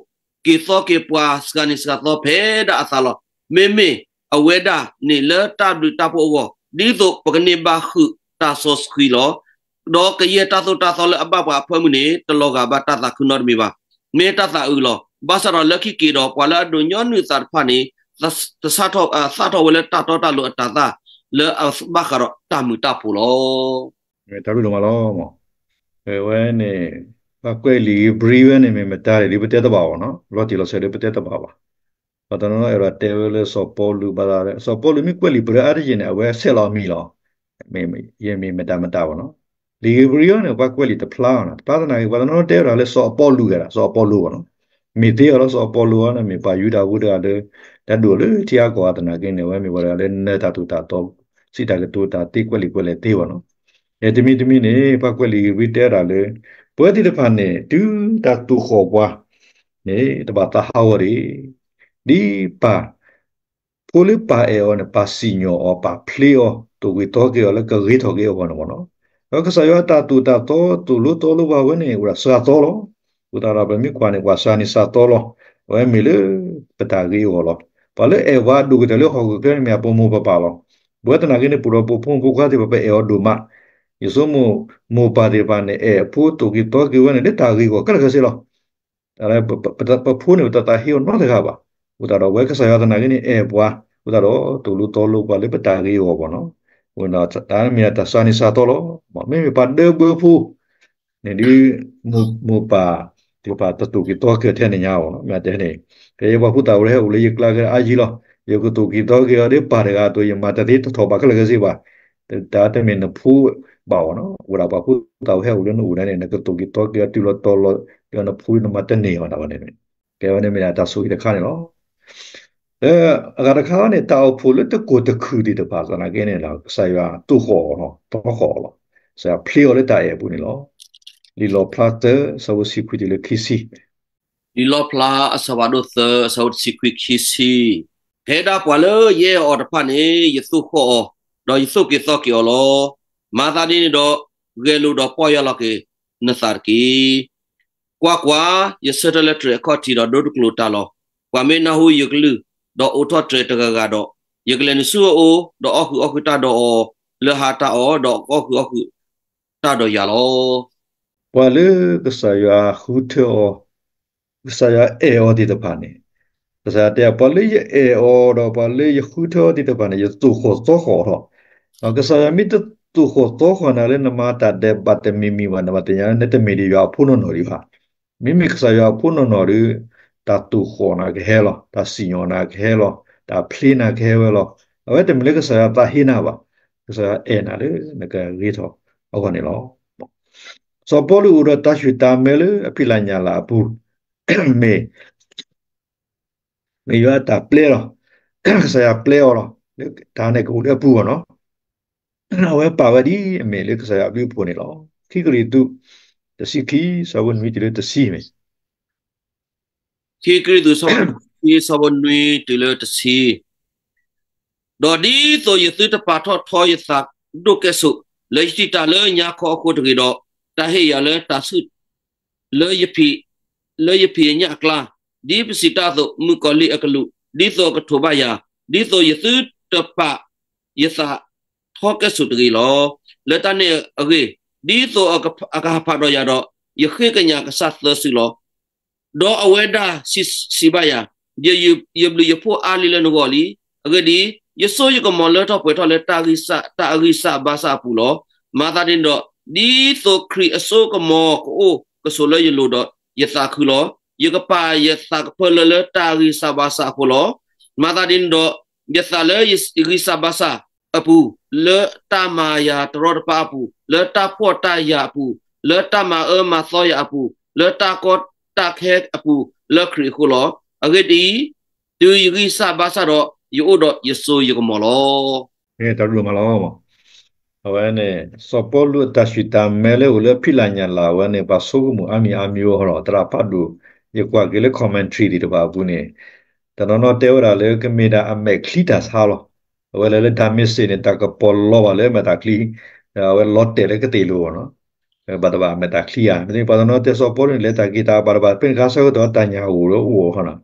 က့ၤသီက့ၤပှၤ စှၤနံၤစှၤသီဖဲဒၣ်အသးလီၤ. မ့မ့ၢ်အဝဲဒၣ်န့ၣ်လၢတၢ်ဘျုးတၢ်ဖှိၣ်အဂီၢ်, ဒ်သိးပကန့ၢ်ဘၣ်ဃုာ်တၢ်စီဆှံလီၤ. ဒီးကယဲၢ်တၢ်သိၣ်တၢ်သီလၢအဘၣ်ပှၤအဖၢမုၢ်န့ၣ် တလီၤဂာ်ဘၣ်တၢ်သးခုနီတမံၤဘၣ်. မ့ၢ်တၢ်သးအုးလီၤ. ဘၣ်ဆၣ်ဒီးလၢခံက့ၤဒီး ပှၤလၢအဒိးညီနုၢ်အသးတဖၣ်န့ၣ် သးထီၣ်ဝဲလၢတၢ်တီတၢ်လိၤအတၤသၣ် လၢအဘၣ်ဃးဒီးတၢ်မုာ်တၢ်ဖိလီၤ. တၢ်ဘျုးဒိၣ်မးလီၤ. ဝဲန့ၣ် ပှၤကွဲးလံာ်ဧ့ၤဘြံၤဝဲန့ၣ် မ့ၢ်မတၤလဲၣ် ဒ်ပတဲတဘၣ်ဘၣ်နီၤ, လီၤတံၢ်လီၤဆဲးဒ်ပတဲတဘၣ်ဘၣ်. ပှၤတနီၤနီၤအဲၣ်ဒိးတဲဝဲလၢစီၤပီလူးဘၣ်သး, စီၤပီလူးမ့ၢ်ကွဲးလံာ်ဧ့ၤဘြံၤအါတက့ၢ်န့ၣ် အဝဲဆဲးလီၤအမံၤလီၤ. ယမ့ၢ်မတၤမတၤဘၣ်နီၤ. လံာ်ဧ့ၤဘြံၤအံၤန့ၣ် ပှၤကွဲးလံာ်တဖျါအီၤန့ၣ်, တဖျါသနာ်က့ ပှၤတနီၤနီၤတဲဝဲဒၣ်လၢစီၤပီလူးဂ့ၤဒၣ်, စီၤပီလူးဘၣ်နီၤ. မ့ၢ်သ့အီၤလီၤ စီၤပီလူးအံၤန့ၣ် မ့ၢ်ပှၤယူဒၤဖိတဂၤလၢ တၢ်ဒိၣ်လၢထံအါကီၢ်အသနာ်က့န့ၣ် အဝဲမ့ၢ်ပှၤတဂၤလၢနၢၤတၢ်သိၣ်တၢ်သီ, စံးတၢ်ကတိၤတၢ်သ့ ကွဲးလံာ်ကွဲးလဲၢ်သ့ဘၣ်နီၤ. တမံၤတမံၤန့ၣ် ပှၤကွဲးလံာ်ဧ့ၤဘြံၤတဲဝဲဒၣ်လၢ ပဝဲသ့ၣ်တဖၣ်န့ၣ် တုၤတၢ်သိၣ်ဃီၣ်ပှၤန့ၣ် တဘၣ်သးဟးဂီၤတဂ့ၤ. ဒ်ပၢ် ဖိလၢပၢ်အဲၣ်အီၤန့ၣ် ပၢ်စံၣ်ညီၣ်အီၤ ပၢ်ဖျ့အီၤ သိၣ်က့ၤသီက့ၤအီၤလၢကဂ့ၤထီၣ်က့ၤအဂီၢ်န့ၣ်မ့ၢ်နီၤ. ဒီးကစၢ်ယွၤတၢ်သိၣ်တၢ်သီ သိၣ်လိသီလိပှၤဝဲန့ၣ် အိၣ်ဒၣ်စှၤသီလီၤ. အဃိသတးဒီး ပမ့ၢ်ကွၢ်န့ၣ် ပှၤစှၤနံၤစှၤသီလီၤ. အဝဲမ့ၢ်လၢပတၢ်ဂ့ၤအဂီၢ်လီၤ. ပှၤလၢအဲၣ်ပှၤဒိၣ်ကတၢၢ်လၢဟီၣ်ခိၣ်ချၢန့ၣ်မ့ၢ် ပမိၢ်ပပၢ်လီၤ. ပဝဲသနာ်က့န့ၣ် ပအိၣ်ဒီးပဖိမုၣ်ဖိခွါသ့ၣ်တဖၣ် ပအဲၣ်အီၤဒိၣ်မး. ယဆိကမိၣ် မိၢ်ပၢ်သ့ၣ်တဖၣ်န့ၣ် အဲၣ်အဖိသိၣ်က့ၤသီက့ၤဝဲန့ၣ် လၢတၢ်ဂ့ၤအဂီၢ်ခဲလၢာ်ခဲဆ့လီၤ. ပဖိန့ၣ် ပတသးဟ့အီၤနီတဂၤဘၣ်. အဃိသတးဒီး ပဝဲကစၢ်ယွၤသနာ်က့န့ၣ် အဲၣ်ပှၤ, အဃိသတးဒီး သိၣ်လိသီလိပှၤလၢပတၢ်ဂ့ၤအဂီၢ်ဘၣ်နီၤ. အဝဲန့ၣ်တၢ်မ့ၢ်တၢ်စှၤနံၤစှၤသီလီၤ. မ့မ့ၢ်ပှၤဒၢဘၢဖိ န့ၣ်ဒ် မိၢ်ပၢ်သ့ၣ်တဖၣ်တသိၣ်က့ၤသီက့ၤအီၤထဲန့ၣ်ညါဘၣ်နီၤ. မ့ၢ်တဲန့ၣ် ကယဲၢ်ပှၤဖိသၣ်ဝဲဟဲအိၣ်လၢယကျါက့ၤအါယံၤလီၤ. ယကသိၣ်က့ၤသီက့ၤအီၤဒ်ပၢ်တဂၤအသိး ယမၤတသ့တထီၣ်ဘၣ်ခဲလၢာ်ခဲဆ့ဘၣ်. တၢ်တမ့ၢ်နဖိဘၣ်အီၤနီၤ. အဝဲဒၣ်ပှၤဖိသၣ်ဝဲဟဲအိၣ်လၢနအိၣ်န့ၣ် နကသိၣ်က့ၤသီက့ၤအီၤတုၤလီၤတီၤလီၤ ဒီးနဖိနမၤတန့ၢ်ဘၣ်တၢ်ဝဲန့ၣ်. ကဲဝဲန့ၣ်မ့ၢ်ဒၣ်တၢ်ဆိၣ်ဂ့ၤတခါန့ၣ်လီၤ. ဒီးအဂၤတခါန့ၣ် တၢ်အိၣ်ဖှိၣ်လၢတကိၢ်တခုၣ်သ့ၣ်တဖၣ်သနာ်က့န့ၣ်လီၤ ကစၢ်ယွၤသိၣ်ဃီၣ်အီၤလီၤ, သီဃီၣ်အီၤလီၤ. ကစၢ်ယွၤဖျ့အီၤလၢတၢ်အဲၣ်အပူၤန့ၣ်လီၤ. လံာ်လီၣ်ဖျါသၢ အဆၢဖိတဆံခွံတုၤလၢခံဆံ. လံာ်လီၣ်ဖျါအဆၢဖးဒိၣ်သၢ အဆၢဖိတဆံခွံခံဆံ. ဖဲဒၣ်ပှၤလၢယအဲၣ်အီၤတဖၣ်န့ၣ် ယသိၣ်ဃီၣ်အီၤ, ဒီးယသိၣ်က့ၤသီက့ၤအီၤလီၤ. မၤသးဒ်န့ၣ်ဒီး ဂဲၤလိာ်ဒီးပီၢ်ယၢ်လီၤက့ၤနသးတက့ၢ်. ကွၢ်ကွၢ်, ယဆၢထၢၣ်လၢတြဲၤအခီၣ်ထံးဒီးဒိတကျိၤတၢ်လီၤ. ပှၤမ့ၢ်နၢ်ဟူယကလုၢ်, ဒီးအိးထီၣ်တြဲၤတဂၤဂၤဒီး, ယကလဲၤနုာ်ဆူအအိၣ်, ဒီးအီၣ်ဃုာ်အီၣ်ဃုာ်တၢ်ဒီးအီၤလၢဟါတၢ်အီၣ်, ဒီးအီၣ်ဃုာ်အီၣ်ဃုာ်တၢ်ဒီးယၤလီၤ. ပှၤလၢကစၢ်ယွၤဃုထၢအီၤ ကစၢ်ယွၤအဲၣ်အီၤသ့ၣ်တဖၣ်န့ၣ်, ကစၢ်ယွၤတဲ ပှၤလၢယအဲၣ်အီၤဒီး ပှၤလၢယဃုထၢအီၤသ့ၣ်တဖၣ်န့ၣ် ယသိၣ်ဃီၣ်သီဃီၣ်အီၤလီၤ. ကစၢ်ယွၤမ့ၢ်တသိၣ်ဃီၣ်သီဃီၣ်နၤလၢနမၤတၢ်ဒဲးဘးတမံၤမံၤဘၣ် နဘၣ်သ့ၣ်ညါလၢနတမ့ၢ်ဒ်ယွၤအဖိနီၢ်နီၢ်ဒံးဘၣ်. မ့မ့ၢ်ကစၢ်ယွၤအဖိနီၢ်နီၢ်ဒီး တၢ်သိၣ်ဃီၣ်နၤကဟဲလီၤ, တၢ်စံၣ်ညီၣ်နၤကဟဲလီၤ, တၢ်ဖျ့နၤကဟဲဝဲလီၤ. အဝဲတမ့ၢ်လၢကစၢ်ယွၤသးဟ့နၤဘၣ်, ကစၢ်ယွၤအဲၣ်နၤလၢနကဂ့ၤထီၣ်အဂီၢ်န့ၣ်လီၤ. စီၤပီလူးအိၣ်ဒီးတၢ်ဆူၣ်တၢ်မဲလၢအဖံးလၢ်ညၣ်လၢ်အပူၤ, မ့ၢ် မ့ၢ်ယွၤအတၢ်ပျဲလီၤ, ကစၢ်ယွၤပျဲအီၤလီၤ, လၢတၢ်န့ၣ်ကအိၣ်လၢအပူၤအီၤနီၤ. အဝဲပာ်ဝဲဒ်အမ့ၢ်လၢကစၢ်ယွၤအဘျုးအဖှိၣ်န့ၣ်လီၤ. ခံကရံၣ်သူး တဆံခံ ဆၢဖိနွံတုၤလၢတဆံမ့ၢ် ခံကရံၣ်သူး ဆၢဖိနွံတုၤလၢတဆံ. ဒီးဒ်သိးယသုတပာ်ထီၣ်ထီယသးဒိၣ်ကဲၣ်ဆိး လၢယတံာ်တာ်လၢညါခီအဃိတဂ့ၤဒီး, တၢ်ဟ့ၣ်ယၤလၢတၢ်ဆူၣ် လၢယဖံး, လၢယဖံးယညၣ်အကျါ, ဒ်ပစံးတၢ်အသိး, မုၣ်ကီၤလံၢ်အကလူး, ဒ်သိးအကထိးဘၣ်ယၤ, ဒ်သိးယသုတပာ်ယသးထီကဲၣ်ဆိးတဂ့ၤလီၤ. လၢတၢ်န့ၣ်အဂ့ၢ်, ဒ်သိးအကဟးဖးဒီးယၤဒီး, ယဃ့ကညးကစၢ်သၢစုလီၤ. ဒီးအဝဲဒၣ်စံးဘၣ်ယၤ, ယဘျုးယဖှိၣ်အါလံလၢနဂီၢ်လံ. အဂ့ၢ်ဒ်အံၤ, ယစိယကမီၤလၢထီၣ်ပှဲၤထီၣ်လၢ တၢ်အဂံၢ်စၢ်ဘါစၢ်အပူၤလီၤ. မၤသးဒ်န့ၣ်ဒီး, ဒ်သိးခရံာ်အစိကမီၤကအိၣ်ကဆိးလၢယလိၤဒီး, ယသးခုလီၤ. ယကပာ်ယသးကဖၢလၢလၢ တၢ်အဂံၢ်စၢ်ဘါစၢ်အဃိလီၤ. မၤသးဒ်န့ၣ်ဒီး, ယသးလၢယဂံၢ်စၢ်ဘါစၢ်အပူၤ, လၢတၢ်မၤယၤတရီတပါအပူၤ, လၢတၢ်ဖှီၣ်တၢ်ယာ်အပူၤ, လၢတၢ်မၤအၢမၤသီယၤအပူၤ, လၢတၢ်ကီတၢ်ခဲအပူၤ, လၢခရံာ်အဃိလီၤ. အဂ့ၢ်ဒ်အံၤ, တုၤယဂံၢ်စၢ်ဘါစၢ်ဒီး, ယအိၣ်ဒီးယစိယကမီၤလီၤ. တၢ်ဘျုးမးလီၤ. အဝဲန့ၣ် စီၤပီလူးအတၢ်ဆူၣ်တၢ်မဲလၢအိၣ်လၢဖံးလၢ်ညၣ်လၢ်ဝဲန့ၣ် ပှၤဆိကမိၣ်အါမံၤအါမံၤအီၤလီၤ. သရၣ်ဖးဒိၣ် ယကွၢ်က့ၤလၢ commentary သ့ၣ်တဖၣ်အပူၤန့ၣ် တနီၤနီၤတဲဝဲဒၣ်လၢ ကမ့ၢ်ဒၣ်အမဲာ်ချံတၢ်ဆါလီၤ. အဝဲလဲၤလၢဒၤမ့းစ့းန့ၣ် တၢ်ကပီၤလီၤဘၣ်လၢအမဲာ်တၢ်ချံ, ဒီးအဝဲလီၤတဲာ်လၢကသ့ၣ်လိၤဘၣ်နီၤ. ဘၣ်တဘၣ်အမဲာ်တၢ်ချံဧါ. မ့ၢ်ပှၤတနီၤတဲစီၤပီလူးန့ၣ် လဲၤတၢ်က့ၤတၢ်ဘၣ်တဘၣ် ဖဲန့ၣ်ခါဆၢကတီၢ်တၢ်ညၣ်အိၣ်လၢအိၣ်ဃီနီၤ.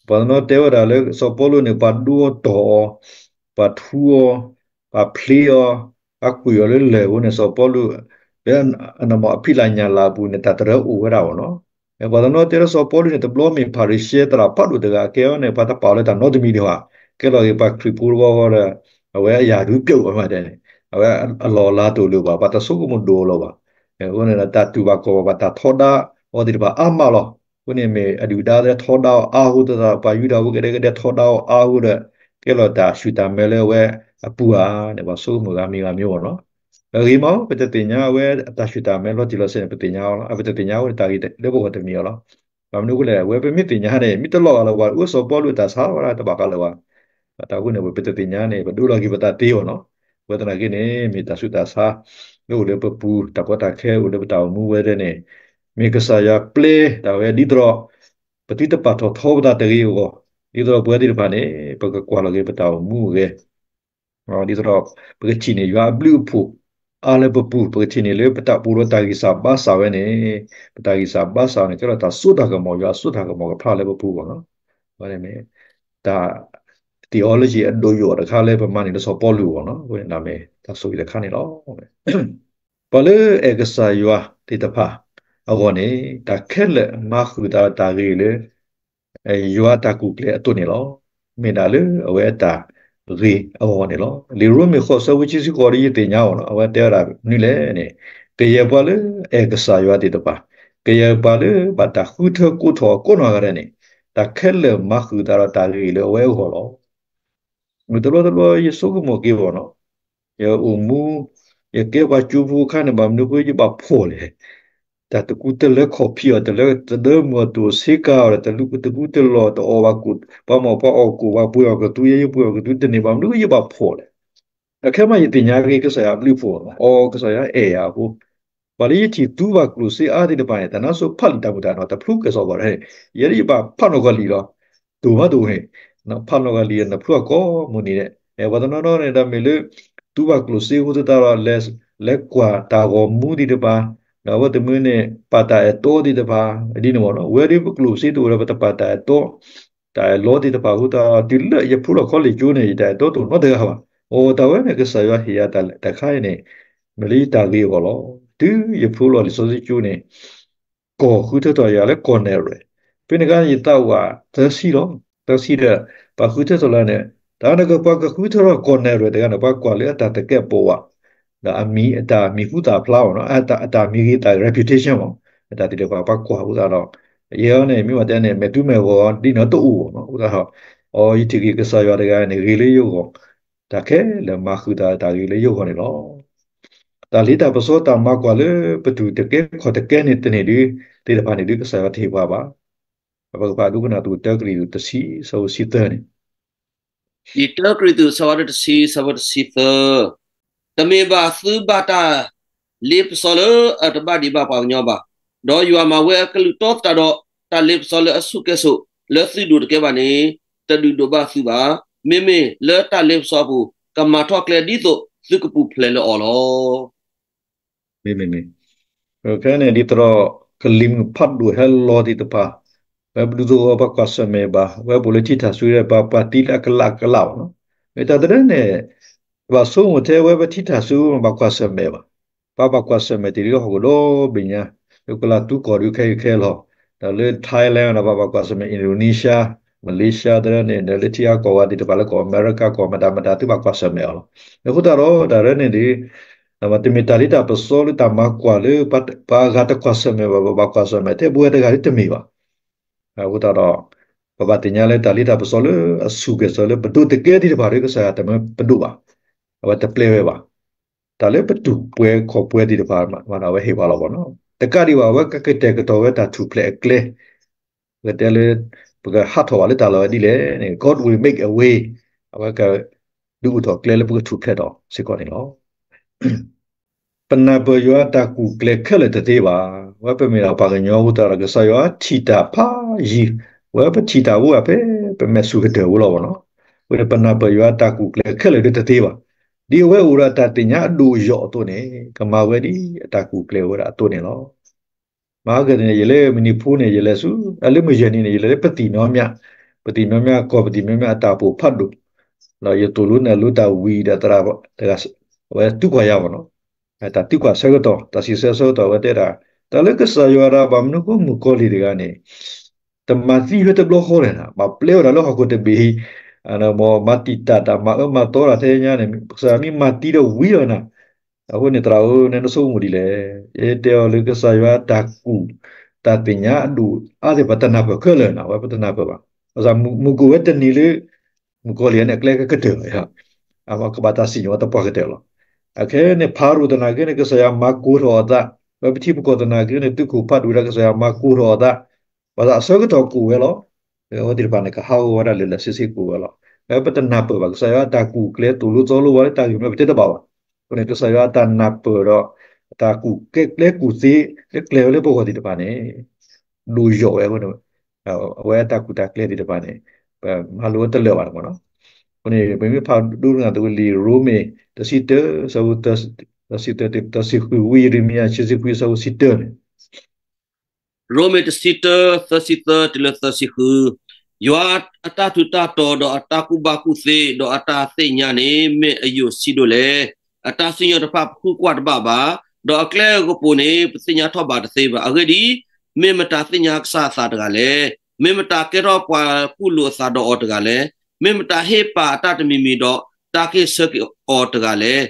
ပှၤတနီၤတဲဝဲဒၣ်လၢစီၤပီလူးန့ၣ် ပှၤဒိအီၤတီၢ်အီၤ, ပှၤထူအီၤ, ပှၤဖျ့အီၤ, ပှၤကွံာ်အီၤလၢလၢၢ်အဃိန့ၣ် စီၤပီလူး လၢအနမီၢ်အဖံးလၢ်ညၣ်လၢ်အပူၤန့ၣ် တၢ်တရၢအိၣ်ဝဲဒၣ်ဘၣ်နီၤ. ပှၤတနီၤတဲလၢစီၤပီလူးန့ၣ် တဘျီမ့ၢ်ဖၤရံၤၡဲသရၣ်ဖးဒိၣ်တဂၤကဲအီၤန့ၣ် ပှၤတပာ်အီၤလၢတၢ်နီတမံၤဒံးဘၣ်. ကဲလီၤက့ၤပှၤခရံာ်ဖိတဘျီဃီဒီး အဝဲအယၢ်ဒုးပျိာ်အီၤမးတဲန့ၣ် အဝဲအလီၢ်အလၤတအိၣ်လၢၤဘၣ်, ပှၤတဆိကမိၣ်ဒိၣ်အီၤလၢၤဘၣ်. အဃိန့ၣ်ဒီး တၢ်တူၢ်ဘၣ်ခီၣ်ဘၣ်ဘၣ် တၢ်ထီဒါအီၤသ့ၣ်တဖၣ်အါမးလီၤ. အဃိန့ၣ်မ့ၢ်အဒုၣ်ဒါသ့ၣ်ထီဒါအီၤအါအဃိသတး ပှၤယူဒၤဖိကဒဲကဒဲထီဒါအီၤအါအဃိဒီး ကဲလီၤတၢ်ဆူၣ်တၢ်မဲလၢအဝဲအပူၤဧါန့ၣ် ပှၤဆိကမိၣ်ဂ့ၤမံၤဂ့ၤမံၤအီၤနီၤ. အဂ့ၤမး ပတသ့ၣ်ညါအဝဲအတၢ်ဆူၣ်တၢ်မဲလီၤတံၢ်လီၤဆဲးန့ၣ် ပသ့ၣ်ညါအီၤလီၤ. ပတသ့ၣ်ညါအဃိန့ၣ် တၢ်ဂ့ၢ်လၢပဂီၢ်တမံၤအီၤလီၤ. ဘၣ်မနုၤအဃိလဲၣ် အဝဲပမ့ၢ်သ့ၣ်ညါန့ၣ် မ့ၢ်တလီၤဂာ်လၢၤဘၣ် အိၣ်စီၤပီလူးအတၢ်ဆါဝဲဒၣ်တဘၣ်ဃးလၢၤဘၣ်. တၢ်အဃိန့ၣ် ပတသ့ၣ်ညါန့ၣ် ပဒိလီၤက့ၤပသးသ့အီၤနီၤ. ဝဲသနာ်က့န့ၣ် မ့ၢ်တၢ်ဆူးတၢ်ဆါ လၢအိၣ်လၢပပူၤ တၢ်ကီတၢ်ခဲအိၣ်လၢပတၢ်အိၣ်မူဝဲဒၣ်န့ၣ် မ့ၢ်ကစၢ်ယွၤပျဲတၢ်ဝဲဒ်သိးဒီး ပသုတပာ်ထီၣ်ထီပသးတဂ့ၤအဂီၢ်, ဒ်သိးဒီးပဝဲသ့ၣ်တဖၣ်န့ၣ် ပကကွၢ်လီၤက့ၤပတၢ်အိၣ်မူအဂ့ၢ် ဒ်သိးဒီး ပကထံၣ်န့ၢ်ယွၤအဘျုးအဖှိၣ် အါလၢပပူၤ, ပကထံၣ်န့ၢ်လၢပတၢ်အိၣ်ဒီးတၢ်ဂံၢ်စၢ်ဘါစၢ်ဝဲန့ၣ်, ပတၢ်ဂံၢ်စၢ်ဘါစၢ်န့ၣ် ကဲထီၣ်တၢ်စိတၢ်ကမီၤ ယွၤအစိတၢ်ကမီၤကဖျါလၢပပူၤအဂီၢ်လီၤ. အဝဲန့ၣ်မ့ၢ် တၢ် theology အဒိၣ်ယိာ်တခါလၢပမၤန့ၢ်လၢစီၤပီလူးအဂီၢ်လီၤ. အဝဲန့ၣ်မ့ၢ်တၢ်ဆိၣ်ဂ့ၤတခါန့ၣ်လီၤ. ပှၤလၢအဲၣ်ကစၢ်ယွၤသ့ၣ်တဖၣ်အဂီၢ်န့ၣ် တၢ်ခဲလၢာ်မၤဃုာ်သးဒီးတၢ်ဂ့ၤလၢ ယွၤအတၢ်ကူၣ်ကျဲအသိးန့ၣ်လီၤ. မ့ၢ်ဒၣ်လၢအဝဲအတၢ်ဂ့ၤအဂီၢ်န့ၣ်လီၤ. လံာ်ရိမ့ၤဃိးဆၢဖိခံဆံဃိးဒီး ယသ့ၣ်ညါအီၤလီၤ. အဝဲတဲဝဲဒၣ်မနုၤလဲၣ်န့ၣ်, ကယဲၢ်ပှၤလၢအဲၣ်ကစၢ်ယွၤသ့ၣ်တဖၣ်, ကယဲၢ်ပှၤလၢဘၣ်တၢ်ဃုထၢကိးထီၣ်အကိးနီၢ်ဂၤဒဲးန့ၣ်, တၢ်ခဲလၢာ်မၤဃုာ်သးဒီးတၢ်ဂ့ၤလၢအဝဲအဂီၢ်လီၤ. မ့ၢ်တဘျီတဘျီယဆိကမိၣ်က့ၤအီၤနီၤ, ယအိၣ်မူ, ယကဲပှၤကၠိဖိအခါန့ၣ် ဘၣ်မနုၤဃိယဘၣ်ဖှီၣ်လဲၣ်. တၢ်တကူတလၢခီၣ်ဖံးအီၤ တလၢသဒၢမုၢ်အီၤ တအိၣ်ဆ့ကၤအီၤဒီး တကူတလီၢ်တအီၣ်ဘၣ်ကိၣ်, ပှၤမီၢ်ပှၤအီၣ်ကိၣ်ဘၣ်ပှ့ၤအီၣ်ကသူ ယဲယပှ့ၤအီၣ်ကသူတန့ၢ် ဘၣ်မနုၤဃိယဘၣ်ဖှီၣ်လဲၣ်. အခဲမးယသ့ၣ်ညါက့ၤကစၢ်ယွၤအဘျုးအဖှိၣ်, အိ ကစၢ်ယွၤအဲၣ်ယၤအဃိ ပှၤလၢယထံၣ်သူဘၣ်ကျိၣ်စ့အါသ့ၣ်တဖၣ်န့ၣ် တၢ်နါစိၤဖးလံာ်တၢ်မုာ်တၢ်နီၢ် တဖျိကဲၣ်ဆိးဘၣ်န့ၣ်, ယဲဒၣ်ယဘၣ်ဖးနီၢ်ကီၢ်လံာ်လီၤ. တိၢ်မးတအိၣ်န့ၣ်, ဖးနီၢ်ကီၢ်လံာ်နဖျိအကိးမုၢ်နံၤန့ၣ်, ပှၤတနီၤနီၤန့ၣ် တၢ်မ့ၢ်လၢ သူဘၣ်ကျိၣ်စ့အဃိသတးဒီး လဲၤကွၢ်တၢ်ဂီၤမူသ့ၣ်တဖၣ်, ဒီးအဝဲတမုာ်န့ၣ် ပာ်တၢ်အဲၣ်တီသ့ၣ်တဖၣ်, ဒ်န့ၣ်မ့ၢ်နီၤ, ဝဲဒၣ်ပကျိၣ်စ့တအိၣ်ဒီး ပတပာ်တၢ်အဲၣ်တီ တၢ်အဲၣ်လီသ့ၣ်တဖၣ်အဃိသတးဒီး တုၤလၢယဖျိလီၤခီလ့ၣ်ကၠိန့ၣ် ယတၢ်အဲၣ်တီတအိၣ်နီတဂၤဘၣ်. အိ တၢ်ဝဲန့ၣ် ကစၢ်ယွၤဟ့ၣ်ယၤတၢ်ခါအံၤန့ၣ် မ့ၢ်လၢယတၢ်ဂ့ၤအဂီၢ်လီၤ. တုၤယဖျိလီၤလံာ်စီဆှံကၠိန့ၣ် ကီၢ်ဃုထၢထီၣ်ယၤလၢကီၢ်နဲၣ်ရွဲၣ်, ဖဲန့ၣ်အခါန့ၣ် ယသးဝးသၢဆံလီၤ. သၢဆံဒီး ပှၤဃုထၢထီၣ်လၢန့ၣ် တၢ်န့ၣ်ကပှၤကဃုထၢထီၣ်ကီၢ်နဲၣ်ရွဲၣ်တဂၤန့ၣ် ပှၤကွၢ်လၢအတၢ်သကဲးပဝး ဒီးအမံၤ အတၢ်မံၤဟူသၣ်ဖျါအီၤနီၤ, အတၢ်မံၤဂ့ၤသး reputation မ့ၢ် အတၢ်သ့ၣ်တဖၣ် ပှၤကွၢ်အဃိသတးဒီး ယဲအီၤန့ၣ် မ့ၢ်ဘၣ်တဲန့ၣ် မဲာ်တူမဲာ်ဂီၤဒ်န့ၣ်တအိၣ်ဘၣ်နီၤ. အဃိသတးဒီး အိ ယထံၣ်က့ၤကစၢ်ယွၤတဂၤန့ၣ် ဂ့ၤလၢယဂီၢ်, တၢ်ခဲလၢာ်မၤဃုာ်သးတၢ်ဂ့ၤလၢယဂီၢ်န့ၣ်လီၤ. တၢ်လ့တၢ်ပစီတၢ်မၤကွၢ်လၢပတူၢ်တကဲခီၣ်တကဲန့ၣ်တန့ၢ်ဒုး သ့ၣ်တဖၣ်န့ၣ်ဒုး ကစၢ်ယွၤတဟ့ၣ်ပှၤဘၣ်. ပကဖးဒိကနၣ်သကိးတၢကရံၣ်သူးတဆံ ဆၢဖိတဆံသၢန့ၣ် လံာ်တၢကရံၣ်သူး အဆၢဖးဒိၣ်တဆံ အဆၢဖိတဆံသၢ, တမ့ၢ်ဘၣ်သုဘၣ်တၢ်လ့ပစီလၢအတဘၣ်ဒံးဘၣ်ပှၤကညီဘၣ်. ဒီးယွၤမၤဝဲအကလုၢ်တီသတးဒီး တၢ်လ့ပစီလၢအဆူၣ်ကဲၣ်ဆိးလၢသုဒိးတကဲဘၣ်န့ၣ် တဒုးဒိးဘၣ်သုဘၣ်. မ့မ့ၢ်လၢတၢ်လ့ပစီအပူၤ ကမၤထီၣ်ကျဲဒ်သိးသုကပူၤဖျဲးလၢအီၤလီၤ. မ့မ့ၢ်မ့ၢ် ဖဲန့ၣ်ဒ်သိးဒီး ကလံၤမုၢ်ဖးဒိၣ်ဟဲလီၤသ့ၣ်တဖၣ်, ဝဲပဒူသဝီပှၤကွၢ်ဆၢၣ်မဲာ်ဘၣ်, ဝဲပအိၣ်လၢထံထၣ်ဆူဒီး ပှၤပှၤသံလၢအကလးကလးဘၣ်နီၤ. မ့ၢ်တၢ်သဒၢန့ၣ် ဘၣ်ဆိကမိၣ်ထဲဝဲပထံထၣ်ဆူဘၣ်ကွၢ်ဆၢၣ်မဲာ်ဘၣ်. ပှၤဘၣ်ကွၢ်ဆၢၣ်မဲာ်တ့ၢ်လံဟီၣ်ခိၣ်ဒီဘ့ၣ်ညါ, လၢကလၤသူကီၢ်ဒုးခဲအံၤခဲလီၤ, ဒီးလၢ Thailand ဒီးပှၤဘၣ်ကွၢ်ဆၢၣ်မဲာ် Indonesia, Malaysia သဒၢန့ၣ် ဒီးလၢထံအါကီၢ်ဂၤသ့ၣ်တဖၣ်လၢကီၢ်အမဲရကၤကီၢ်မတၤမတၤသုဘၣ်ကွၢ်ဆၢၣ်မဲာ်အီၤလီၤ. အဃိသတးဒီး တၢ်ရဲၣ်န့ၣ်ဒ် တမ့ၢ်တၢ်လ့တၢ်ပစီလၢတၢ်မၤကွၢ်လၢ ပှၤအဂၤတကွၢ်ဆၢၣ်မဲာ်ဘၣ် ပဘၣ်ကွၢ်ဆၢၣ်မဲာ်ထဲပဝဲတဂၤဒ်တမ့ၢ်ဘၣ်. အဃိသတးဒီး ပဘၣ်သ့ၣ်ညါလၢတၢ်လ့တၢ်ပစီလၢအဆူၣ်ကဲၣ်ဆိးလၢပဒိးတကဲသ့ၣ်တဖၣ်ဒီး ကစၢ်ယွၤတမၢပဒိၣ်ဘၣ်, အဝဲတပျဲဝဲဘၣ်. တၢ်လၢပတူၢ်ပှဲၤခီၣ်ပှဲၤသ့ၣ်တဖၣ် မ့ၢ်ဒီးအဝဲဟ့ၣ်ပှၤလီၤဘၣ်နီၤ. တကးဒံးဘၣ် အဝဲကကတဲာ်ကတီၤဝဲတၢ်ထူၣ်ဖျဲးအကျဲ ပကတဲလၢ ပကဟးထီၣ်ဘၣ်လၢတၢ်လီၢ်ဝဲဒ်လဲၣ်န့ၣ် God will make a way, အဝဲကဒုးအိၣ်ထီၣ်ကျဲလၢပကထူၣ်ဖျဲးထီၣ်စ့ၢ်ကီးန့ၣ်လီၤ. ပနၢ်ပၢၢ်ယွၤတၢ်ကူၣ်ကျဲခဲလၢာ်တသ့ဘၣ်. ဝဲပမ့ၢ်ဒၣ်ပှၤကညီအဃိသတးဒီး ကစၢ်ယွၤထံၣ်တၢ်ဖးယံၤ, ဝဲပထံၣ်တၢ်အိၣ်ဝဲဖဲ ပမဲာ်ဆူၣ်ကတၢၢ်ဝဲလီၤဘၣ်နီၤ. အဃိန့ၣ် ပနၢ်ပၢၢ်ယွၤတၢ်ကူၣ်ကျဲခဲလၢာ်ဒ်တသ့ဘၣ်. ဒ်အဝဲအိၣ်ဒီးတၢ်သ့ၣ်ညါအဒိၣ်အယိာ်အသိးန့ၣ် ကမၤဝဲဒ်အတၢ်ကူၣ်ကျဲဝဲဒၣ်အသိးန့ၣ်လီၤ. မၤကဲန့ၣ် ယလဲၤမုၢ်နံၤဖိန့ၣ် ယလဲၤဆူ အလၢမုၢ်ယဲၢ်နံၤန့ၣ် ယလဲၤလၢပသံၣ်နီၤမၠၣ်, ပသံၣ်နီၤမၠၣ်ကီၢ် ပသံၣ်နီၤမၠၣ်အတၢ်အိၣ်ဖးဒိၣ်, ဒီးယသိၣ်လိနဲၣ်လိတၢ်ဝံၤဒီးသရၣ်တဂၤ အဝဲသံကွၢ်ယၤဘၣ်နီၤ, တၢ်သံကွၢ်ဆၢကတီၢ် တၢ်စံးဆၢဆၢကတီၢ် အဝဲတဲဒၣ် တၢ်လၢကစၢ်ယွၤဒၣ် ဘၣ်မနုၤဃိမုၣ်ကီၤလံၢ်တဂၤန့ၣ် တမၤသံဝဲတဘျီဃီလဲၣ်နၤ, ဘၣ်ပျဲဝဲဒၣ်လၢဟီၣ်ခိၣ်တဘ့ၣ်အံၤ, မၤတံာ်တာ်တၢ် မၤအၢမၤသီတၢ်ထဲညါန့ၣ် ကစၢ်ယွၤမ့ၢ်မၤသံဒီးဝံၤလီၤနၤ. အဃိန့ၣ် သရၣ်ဧၢ နဆိကမိၣ်ဒ်လဲၣ်. ယတဲအီၤလၢကစၢ်ယွၤတၢ်ကူၣ် တၢ်သ့ၣ်ညါအဒိၣ်အါသ့ၣ်တဖၣ် တနၢ်ပၢၢ်ခဲလၢာ်နၤ, အဝဲပတနၢ်ပၢၢ်ဘၣ်. ဘၣ်ဆၣ်မုၢ်ကိၣ်ဝဲတနံၤလၢ မုၣ်ကီၤလံၢ်န့ၣ် အကျဲကကတၢၢ်လီၤ, အဝဲကဘၣ်တၢ်စံၣ်ညီၣ်ဝဲသပှၢ်ကတၢၢ်လီၤ. အခဲအံၤန့ၣ် ဖၤရိၤသနာ်က့န့ၣ် ကစၢ်ယွၤမၤကိၢ်ထီၣ်အသး, ဝဲပထံပကီၢ်သနာ်က့န့ၣ် သုးခိၣ်ဖးဒိၣ်ဝဲဒၣ် ကစၢ်ယွၤမၤကိၢ်ထီၣ်အသး, ဘၣ်ဆၣ်အဆၢကတီၢ်ကိၣ်ဝဲလီၤ. အဝဲသ့ၣ်တဖၣ်န့ၣ် ကဟးဂီၤဝဲဒၣ်လၢာ်လၢာ်ဆ့ဆ့ကိၣ်ဝဲလီၤ. အဝဲပတနၢ်ပၢၢ်ဘၣ် ကစၢ်ယွၤအတၢ်ကူၣ်ကျဲသိၣ်လိသီလိဘၣ်လၢတၢ်ဂ့ၢ်မ့ၢ်ပတဲတဘၣ်ဘၣ်. အဃိန့ၣ် ကစၢ်ယွၤအတၢ်နၢ်ပၢၢ်ဒီး အတၢ်ကူၣ်ကျဲကူၣ်သ့ လၢကျဲၤဝဲလၢပဂီၢ်သ့ၣ်တဖၣ်န့ၣ် ဒိၣ်ယိာ်ဝဲအဃိန့ၣ် အဝဲအတၢ်ကူၣ်တၢ်ကျဲသ့ၣ်တဖၣ်န့ၣ် ပမၤလိဝဲတလၢာ်ဘၣ်န့ၣ်မ့ၢ်နီၤ. အဃိန့ၣ် ပမ့ၢ်ဖးဒိကနၣ်သကိးလံာ်ရိမ့ၤ တဆံတၢ ဆၢဖိ သၢဆံသၢတုၤသၢဆံဃု, ဝံယံးရမံယၤ ခံဆံခွံ ဆၢဖိတဆံတၢန့ၣ် ရိမ့ၤတဆံတၢ သၢဆံသၢတုၤလၢသၢဆံဃု, ယွၤအတၢ်ထူးတၢ်တီၤဒီးအတၢ်ကူၣ်ဘၣ်ကူၣ်သ့ ဒီးအတၢ်သ့ၣ်ညါန့ၣ် မ့ၢ်အယိာ်ဆံးဒိၣ်လဲၣ်. အတၢ်စံၣ်ညီၣ်တဖၣ်ပဃုကွၢ်တဘၣ်ဘၣ်, ဒီးအကျဲအကပူၤန့ၣ် ပသ့ၣ်ညါထီၣ်ဘၣ်တသ့ဘၣ်. အဂ့ၢ်ဒ်အံၤ, မ့ၢ်မတၤသ့ၣ်ညါကစၢ်အသးတဂၤလဲၣ်. မ့ၢ်မတၤကဲထီၣ်ပှၤကူၣ်လိာ်အသးဒီးအီၤတဂၤလဲၣ်. မ့ၢ်မတၤဟ့ၣ်ပာ်အတၢ်တမံၤမံၤဒီး တၢ်ကဟ့ၣ်ဆၢက့ၤအီၤတဂၤလဲၣ်.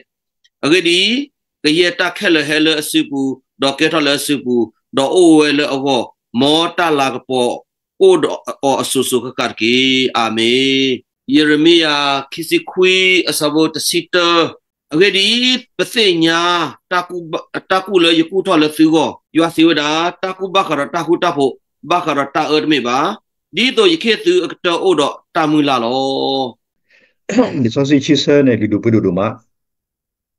အဂ့ၢ်ဒ်အံၤ, ကယဲၢ်တၢ်ခဲလၢာ်ဟဲလၢအစုပူၤ, ဒီးကဲထီၣ်လၢအစုပူၤ, ဒီးအိၣ်ဝဲလၢအဂီၢ်, မ်တၢ်လၤကပီၤအိၣ်ဒီးအီၤအစိၤစိၤဃၣ်ဃၣ်တက့ၢ်. အၤမ့ၣ်. ယံးရမံယၤ ခံဆံခွံ အဆၢဖိတဆံတၢ, အဂ့ၢ်ဒ်အံၤ, ပသ့ၣ်ညါ တၢ်ကူၣ်လၢယကူၣ်ထီၣ်လၢသုဂီၢ်, ယွၤစံးဝဲဒၣ်, တၢ်ကူၣ်ဘၣ်ဃးဒီးတၢ်ဃူတၢ်ဖိး, ဘၣ်ဃးဒီးတၢ်အၢတမ့ၢ်ဘၣ်, ဒ်သိးယခ့ၣ်သုအကတၢၢ်အိၣ်ဒီးတၢ်မုၢ်လၢ်လီၤ. လံာ်စီဆှံခံဆၢန့ၣ် လုၢ်ဒိၣ်ပှ့ၤဒိၣ်ဒိၣ်မး,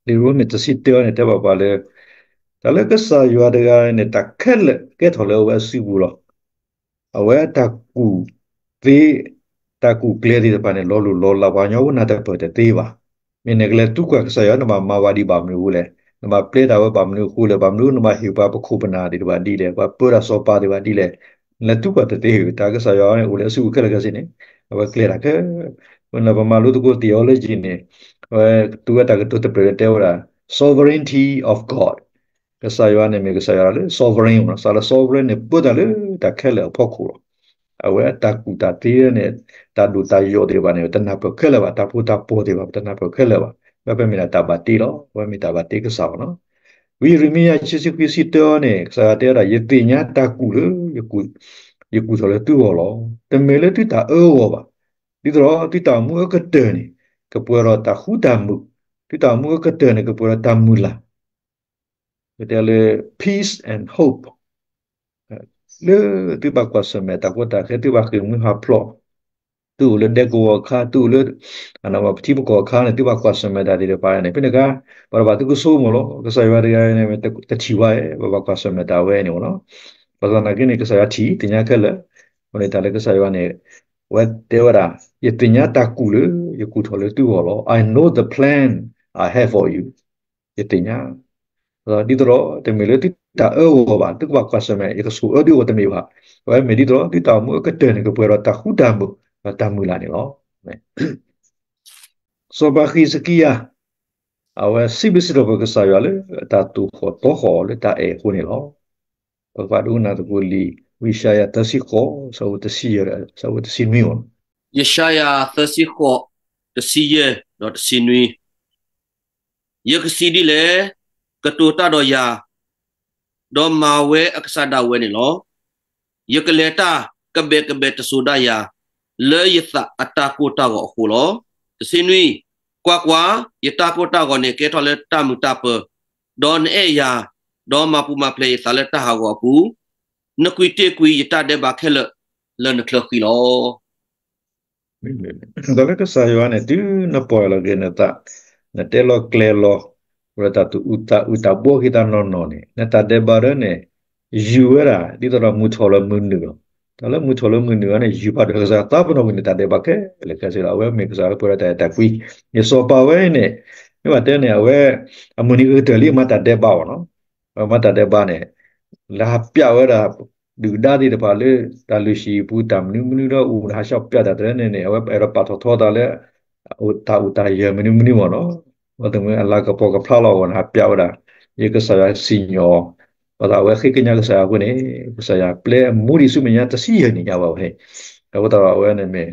လံာ်ရိမ့ၤတဆံတၢန့ၣ် တဲဘၣ်ပှၤလၢ တၢ်လၢကစၢ်ယွၤတဂၤန့ၣ် တၢ်ခဲလၢာ်ကဲထီၣ်လၢအဝဲအစုပူၤလီၤ. အဝဲတၢ်ကူၣ်သ့, တၢ်ကူၣ်ကျဲသ့ၣ်တဖၣ်န့ၣ် လီၤလိၢ်လီၤလး ပှၤကညီဖိနၢ်တပၢၢ်တသ့ဘၣ်. မ့ၢ်နကလဲၤသံကွၢ်ကစၢ်ယွၤ နဘၣ်မၤဝဲဒ်ဘၣ်မနုၤအဃိလဲၣ်, နဘၣ်ပျဲတၢ်ဝဲဘၣ်မနုၤအဃိလဲၣ်, ဘၣ်မနုၤ နဘၣ်ဟ့ၣ်ပှၤပခိၣ်ပနၢ်သ့ၣ်တဖၣ်ဒ်လဲၣ်, ပှၤပၢတၢ်စီၤပၤသ့ၣ်တဖၣ်ဒ်လဲၣ်, နလဲၤသံကွၢ်တသ့, တၢ်ကစၢ်ယွၤန့ၣ် အိၣ်လၢအစုပူၤခဲလၢာ်ခဲဆ့န့ၣ်, အဝဲကျဲတၢ်ခဲ ဝဲန့ၣ်ပမၤလိသကိး theology န့ၣ်, အဝဲသူဝဲတၢ်ကတိၤတဖျၢၣ်လၢတဲဝဲဒၣ် sovereignty of God, ကစၢ်ယွၤန့ၣ်မ့ၢ်ကစၢ်ယွၤလၢ sovereign မ့ၢ်နီၤ, စးလၢ sovereign န့ၣ် ပၢတၢ်လၢတၢ်ခဲလၢာ်အဖီခိၣ်လီၤ. အဝဲတၢ်ကူၣ်တၢ်သ့န့ၣ် တၢ်ဒိၣ်တၢ်ယိာ်သ့ၣ်တဖၣ်န့ၣ် တနၢ်ပၢၢ်ခဲလၢာ်ဘၣ်, တၢ်ဖိတၢ်ပီၤသ့ၣ်တဖၣ် ပတနၢ်ပၢၢ်ခဲလၢာ်ဘၣ်. ဝဲဖဲမ့ၢ်ဒၣ်တၢ်ဘၣ်တ့လီၤ, ဝဲမ့ၢ်တၢ်ဘၣ်တ့ကစၢ်လီၤနီၤ. ဝံယံးရမံယၤ ခံဆံခွံဆံတၢန့ၣ် ကစၢ်ယွၤတဲဝဲဒၣ် ယသ့ၣ်ညါတၢ်ကူၣ်လၢ ယကူၣ်ထီၣ်လၢသုဂီၢ်လီၤ. တမ့ၢ်လၢသုတၢ်အၢအဂီၢ်ဘၣ်, ဒ်သိးဒီးသုတၢ်အိၣ်မူအကတၢၢ်န့ၣ် ကပှဲၤဒီးတၢ်ဃူတၢ်မုာ်, သုတၢ်အိၣ်မူအကတၢၢ်န့ၣ် ကပှဲၤဒီးတၢ်မုၢ်လၢ် ပတဲလၢ peace and hope, လၢသုဘၣ်ကွၢ်ဆၢၣ်မဲာ်တၢ်ကီတၢ်ခဲ, သုဘၣ်ဃ့ၢ်မှံဟးဖျိး, သုအိၣ်လၢဒဲကဝီၤအခါ, သုအိၣ်လၢ ပထံပကီၢ်အခါန့ၣ် သုဘၣ်ကွၢ်ဆၢၣ်မဲာ်တၢ်သ့ၣ်တဖၣ်န့ၣ် ဖဲန့ၣ်အခါ ပှၤတဘၣ်သုကဆိကမိၣ်လီၤ. ကစၢ်ယွၤတဂၤန့ၣ် တထံၣ်ဝဲ, ပဘၣ်ကွၢ်ဆၢၣ်မဲာ်တၢ်ဝဲန့ၣ်မ့ၢ်နီၤ. ဘၣ်ဆၣ်သနာ်က့န့ၣ် ကစၢ်ယွၤထံၣ်သ့ၣ်ညါခဲလၢာ်, အဃိန့ၣ်တၢ်လၢကစၢ်ယွၤန့ၣ် အဝဲတဲဝဲဒၣ် ယသ့ၣ်ညါတၢ်ကူၣ်လၢ ယကူၣ်ထီၣ်လၢသုဂီၢ်လီၤ. I know the plan I have for you. ယသ့ၣ်ညါ ဒ်သိးဒီး တမ့ၢ်လၢသုတၢ်အၢအဂီၢ်ဘၣ်, သုကဘၣ်ကွၢ်ဆၢၣ်မဲာ် ယကဆိၣ်အၢသုဂီၢ်တမ့ၢ်ဘၣ်. အဝဲမ့ၢ်ဒ်သိးဒီး သုတၢ်အိၣ်မူအကတၢၢ်န့ၣ် ကပှဲၤဒီးတၢ်ဃူတၢ်မုာ် ဒီးတၢ်မုၢ်လၢ်န့ၣ်လီၤ. စီၤပၤဃံးစကံယၤ အဝဲစံးဘျုးစံးထီၣ်ပတြၢၤကစၢ်ယွၤလၢ အတၢ်သိၣ်ဃီၣ်သီဃီၤလၢတၢ်အဲၣ်အဃိန့ၣ်လီၤ. ပကဖးဒိကနၣ်သကိးလံာ် ဝံယၡါယၤသၢဆံဃိး ဆၢဖိတဆံယဲၢ် ဆၢဖိတဆံနွံလီၤ. ယၡါယၤသၢဆံဃိး တဆံယဲၢ်ဒီးတဆံနွံ, ယကစံးဒ်လဲၣ်, ကတိၤတၢ်ဒီးယၤ, ဒီးမၤဝဲအကစၢ်ဒၣ်ဝဲန့ၣ်လီၤ. ယကလဲၤတၢ်ကဘဲးကဘဲးတစိၤဒၣ်ယၤ, လၢယသးအတၢ်ကိၢ်တၢ်ဂီၤအဃိလီၤ. တဆံနွံ, ကွၢ်ကွၢ်, ယတၢ်ကိၢ်တၢ်ဂီၤန့ၣ်ကဲထီၣ်လၢတၢ်မုာ်တၢ်ပၢၤ, ဒီးနအဲၣ်ယၤ, ဒီးမၤပူၤမၤဖျဲးယသးလၢတၢ်ဟးဂီၤအပူၤ, နကွံာ်တ့ၢ်ကွံာ်ယတၢ်ဒဲးဘးခဲလၢာ်လၢနချၢဃံလီၤ. ဒီးလၢကစၢ်ယွၤန့ၣ် တုၤနပီၢ်ယၢ်လီၤက့ၤနသး, နတဲလီၤကျဲၤလီၤ, ဝဲတၢ်သူၣ်အုးသးအုးတၢ်ဘှီက့ၤတၢ်နီၢ်နီၢ်န့ၣ် နတၢ်ဒဲးဘးဒၢန့ၣ် ယုၢ်ဝဲဒၣ် ဒ်သိးဒီးမုၢ်ထီၣ်လၢမုၢ်နုာ်လီၤ. တၢ်လၢမုၢ်ထီၣ်လၢမုၢ်နုာ်အံၤန့ၣ် ယုၢ်ဘၣ်ဒီးကစၢ်သးပ့ၤနီၣ်ကွံာ်န့ၣ် တၢ်ဒဲးဘးခဲလၢာ်ခဲဆ့လီၤ. အဝဲမ့ၢ်ကစၢ်လၢပှဲၤဒီးတၢ်အဲၣ်တၢ်ကွံ. ယစီၤပၤဝဲအံၤန့ၣ် မ့ၢ်ဘၣ်တဲန့ၣ် အဝဲ အမုၢ်နံၤကတၢၢ်လံအမၤတၢ်ဒဲးဘးအီၤနီၤ. အဝဲမၤတၢ်ဒဲးဘးန့ၣ် လၢဟးပျးဝဲဒၣ် ဒုၣ်ဒါသ့ၣ်တဖၣ်လၢ တၢ်လုၢ်ဟံၣ်ပူၤတၢ်မနုၤမနုၤဒီးအိၣ်ဒီးဟးဆှၢပျးတၢ်တဖၣ်န့ၣ်န့ၣ် အဝဲအဲၣ်ဒိးပာ်ထီၣ်ထီအသးလၢ တၢ်အိၣ်တၢ်ယၢၤမနုၤမနုၤမ့ၢ်နီၤ. အဝဲသ့ၣ်မ့ၢ်အလၤကပီၤကဖျါလီၤအဂီၢ်န့ၣ် ဟးပျးဝဲဒၣ် ယကစၢ်ယွၤစံၣ်ညီၣ်အီၤ, ဘၣ်ဆၣ်အဝဲဃ့ကညးကစၢ်ယွၤအဃိန့ၣ် ကစၢ်ယွၤပျဲအမူဒံးဆူမဲာ်ညါတဆံယဲၢ်နံၣ်ညါဘၣ်ဝဲ. အဃိသတးဒီးအဝဲန့ၣ်မ့ၢ်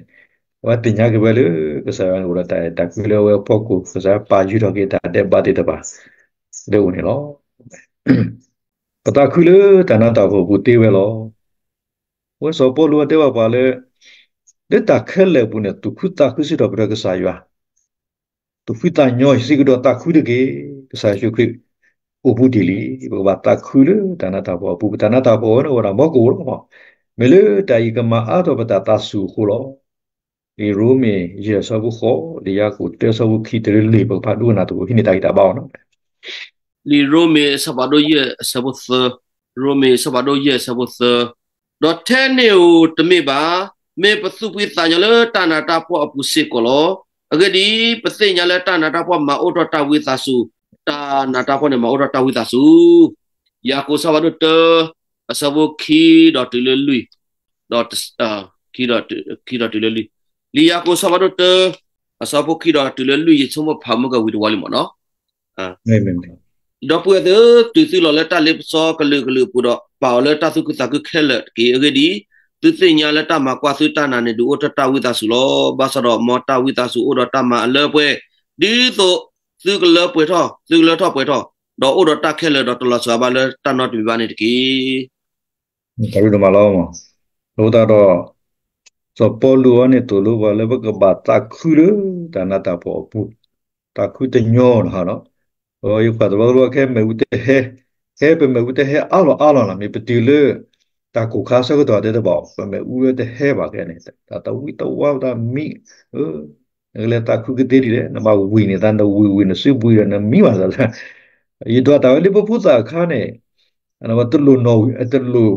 အဝဲသ့ၣ်ညါက့ၤဝဲလၢ ကစၢ်ယွၤန့ၣ်အိၣ်ဒီးတၢ်အဲၣ်တၢ်ကွံလၢအဝဲအဖီခိၣ် ကစၢ်ယွၤပာ်ယုၢ်ထီၣ်က့ၤတၢ်ဒဲးဘးသ့ၣ်တဖၣ် လၢအအိၣ်န့ၣ်လီၤ. ပသးခုလၢတၢ်နးတၢ်ဖှီၣ်အပူၤသ့ဝဲလီၤ. အဝဲစီၤပီလူးအတဲဘၣ်ပှၤလၢ လၢတၢ်ခဲလၢာ်အပူၤန့ၣ် သူၣ်ခုသးခုစ့ၢ်ကီးပတြၢၤကစၢ်ယွၤ, သူၣ်ဖှံသးညီစ့ၢ်ကီးဒီးသးခုတက့ၢ်. ကစၢ်ယ့ၣ်ၡူးခရံာ်အိၣ်ပူၤတ့ၢ်လံ. ပကဘၣ်သးခုလၢတၢ်နးတၢ်ဖှီၣ်အပူၤ, ပတၢ်နးတၢ်ဖှီၣ်ဝဲန့ၣ်အိၣ်ဝဲဒၣ်မီၢ်ကိၣ်လီၤ. မ့ၢ်လၢတၢ်အံၤကမၤအါထီၣ်ပတၢ်သးဆူၣ်အဃိလီၤ. လံာ်ရိမ့ၤယဲၢ်အဆၢဖိဃိး, လံာ်ယၤကိာ်တၢအဆၢဖိခံတုၤလၢလွံၢ် ပကဖးဒိကနၣ်သကိး ဟံးန့ၢ်တၢ်ဂံၢ်တၢ်ဘါအီၤနီၤ. လံာ်ရိမ့ၤအဆၢဖးဒိၣ်ယဲၢ်အဆၢဖိသၢ, ရိမ့ၤအဆၢဖးဒိၣ်ယဲၢ်အဆၢဖိသၢ, ဒီးထဲန့ၣ်ဧိၤတမ့ၢ်ဘၣ်, မ့ၢ်ပသူၣ်ဖှံသးညီလၢတၢ်နးတၢ်ဖှီၣ်အပူၤစ့ၢ်ကီးလီၤ. အဂ့ၢ်ဒ်အံၤ, ပသ့ၣ်ညါလၢတၢ်နးတၢ်ဖှီၣ်မၤအိၣ်ထီၣ်တၢ်ဝံသးစူၤ, တၢ်နးတၢ်ဖှီၣ်န့ၣ်မၤအိၣ်ထီၣ်တၢ်ဝံသးစူၤ. ယၤကိာ်အဆၢဖးဒိၣ်တၢ အဆၢဖိခံဒီးတုၤလၢလွံၢ်, ဒီး ခံဒီးတုၤလၢလွံၢ်, လံာ်ယၤကိာ်အဆၢဖးဒိၣ်တၢ အဆၢဖိခံဒီးတုၤလၢလွံၢ် ယဆိကမိၣ်ဖးမုၢ်ကဝံၤတဝီလံမ့ၢ်နီၤ. ဒီပုၢ်ဝဲၢ်သ့ၣ်ဧၢ, တုၤသုလီၤလၢတၢ်လ့ပစီကလုာ်ကလုာ်အပူၤဒီး ပာ်အီၤလၢတၢ်သူၣ်ခုသးခုခဲလၢာ်တက့ၢ်. အဂ့ၢ်ဒ်အံၤ, သုသ့ၣ်ညါလၢတၢ်မၤကွၢ်သုတၢ်နာ်န့ၣ် ဒုးအိၣ်ထီၣ်တၢ်ဝံသးစူၤလီၤ. ဘၣ်ဆၣ်ဒီးမ်တၢ်ဝံသးစူၤအိၣ်ဒီးတၢ်မၤအလၢအပှဲၤ, ဒ်သိးသုကလၢပှဲၤထီၣ်, သုကလၢထီၣ်ပှဲၤထီၣ်, ဒီးအိၣ်ဒီးတၢ်ခဲလၢာ်ဒီးတလီၤစှၤဘၣ်လၢတၢ်နီတမံၤဘၣ်န့ၣ်တက့ၢ်. တၢ်ရူၢ်တမၤလီၤမး, အဃိသတးဒီး စီၤပီလူးအံၤန့ၣ်သိၣ်လိပှၤလၢပကဘၣ်သးခုလၢတၢ်နးတၢ်ဖှီၣ်အပူၤ, သးခုတညီနၤ, ယကွၢ်တဘျီတဘျီ ခဲမ့ၣ်အူတဟဲ, ခဲပမ့ၣ်အူတဟဲအါလီၤအါလီၤနီၤ, မ့ၢ်ပတုၤလၢ တၢ်ကိၢ်ခါဆၢကတီၢ်တဲတဘၣ်, ပမ့ၣ်အူလၢတဟဲဘၣ်ခဲန့ၣ် တၢ်သဝံသဝါတၢ်မံ, နကလဲၤသးခုကသ့ဒ်လဲၣ်, နဘၣ်ဝံၤန့ၣ်သး နဝံၤဝံၤနစုဘှံးဒီးနမံဘၣ်သးလၢ ယဒွးတၢ်ဝဲလၢပဖိသၣ်အခါန့ၣ်, တလိၣ်နီၣ်ဝံၤ တလိၣ်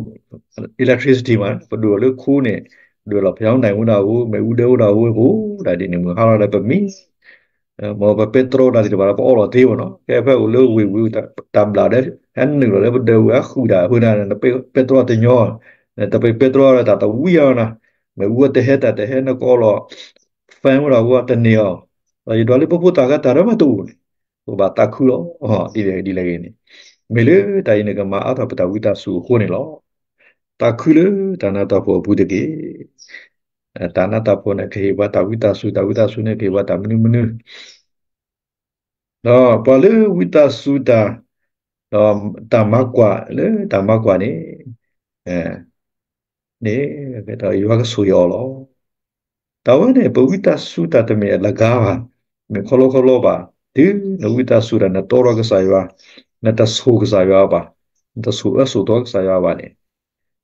electricity မး, ပဒိၣ်လၢခိန့ၣ်, ဒိၣ်လီၤ ဖၠီန့ၣ်အိၣ်ဒၣ်ဧိၤ, မ့ၣ်အူဒၢအိၣ်ဒၣ်ဧိၤ, အိၣ်ဒၣ်ဒ်န့ၣ် မုၢ်ဟါလီၤဒီးပမံ, မ်ပပဲတြီတၢ်သ့ၣ်တဖၣ်ဒီး ပအီလီၤသ့မ့ၢ်နီၤ, ခဲဖဲအိၣ်လၢဝ့ၢ်ဝံၤ တၢ်ဘျၣ်ဒီး ဟဲနုာ်လီၤလၢပဒၢးဝံၤ အဃုာ်ဒၣ်အဃိန့ၣ် ပဲတြီတညီ, တပဲပဲတြီဒီးတၢ်သဝံအီၤနၤ, မ့ၣ်အူတဟဲတၢ်တဟဲ နကအီလီၤ fan အိၣ်ဒၣ်ဧိၤတန့ၢ်အီၤ, ဒီးယဒွးလၢပဖိသၣ်အခါတၢ်ဒီးမ့ၢ်တအိၣ်န့ၣ်, ပဘၣ်သးခုလီၤ, ဒ်လဲၣ်ဒ်လဲၣ်ဂ့ၤန့ၣ်, မ့ၢ်လၢတၢ်အံၤန့ၣ် ကမၤအါထီၣ်ပတၢ်ဝံသးစူၤအဃိန့ၣ်လီၤ. သးခုလၢတၢ်နးတၢ်ဖှီၣ်အပူၤတက့ၢ်. တၢ်နးတၢ်ဖှီၣ်န့ၣ် ကဟ့ၣ်ပှၤတၢ်ဝံသးစူၤ, တၢ်ဝံသးစူၤန့ၣ် ကဟ့ၣ်ပှၤတၢ်မနုၤမနုၤ ဒီးပှၤလၢဝံသးစူၤတၢ်, ဒီးတၢ်မၤကွၢ်လၢတၢ်မၤကွၢ်န့ၣ်, န့ၣ်, ယွၤကဆိၣ်ဂ့ၤအီၤလီၤ. တၢ်ဝဲန့ၣ် ပဝံသးစူၤတၢ်တမ့ၢ်အလၢ်ဂၤဘၣ်, မ့ၢ်ခီလီခီလီဘၣ်, တုၤနဝံသးစူၤတၢ် နတီဒီးကစၢ်ယွၤ, နတဆိၣ်ကစၢ်ယွၤဘၣ်, နတဆိၣ်အၢဆိၣ်သီကစၢ်ယွၤဘၣ်န့ၣ်,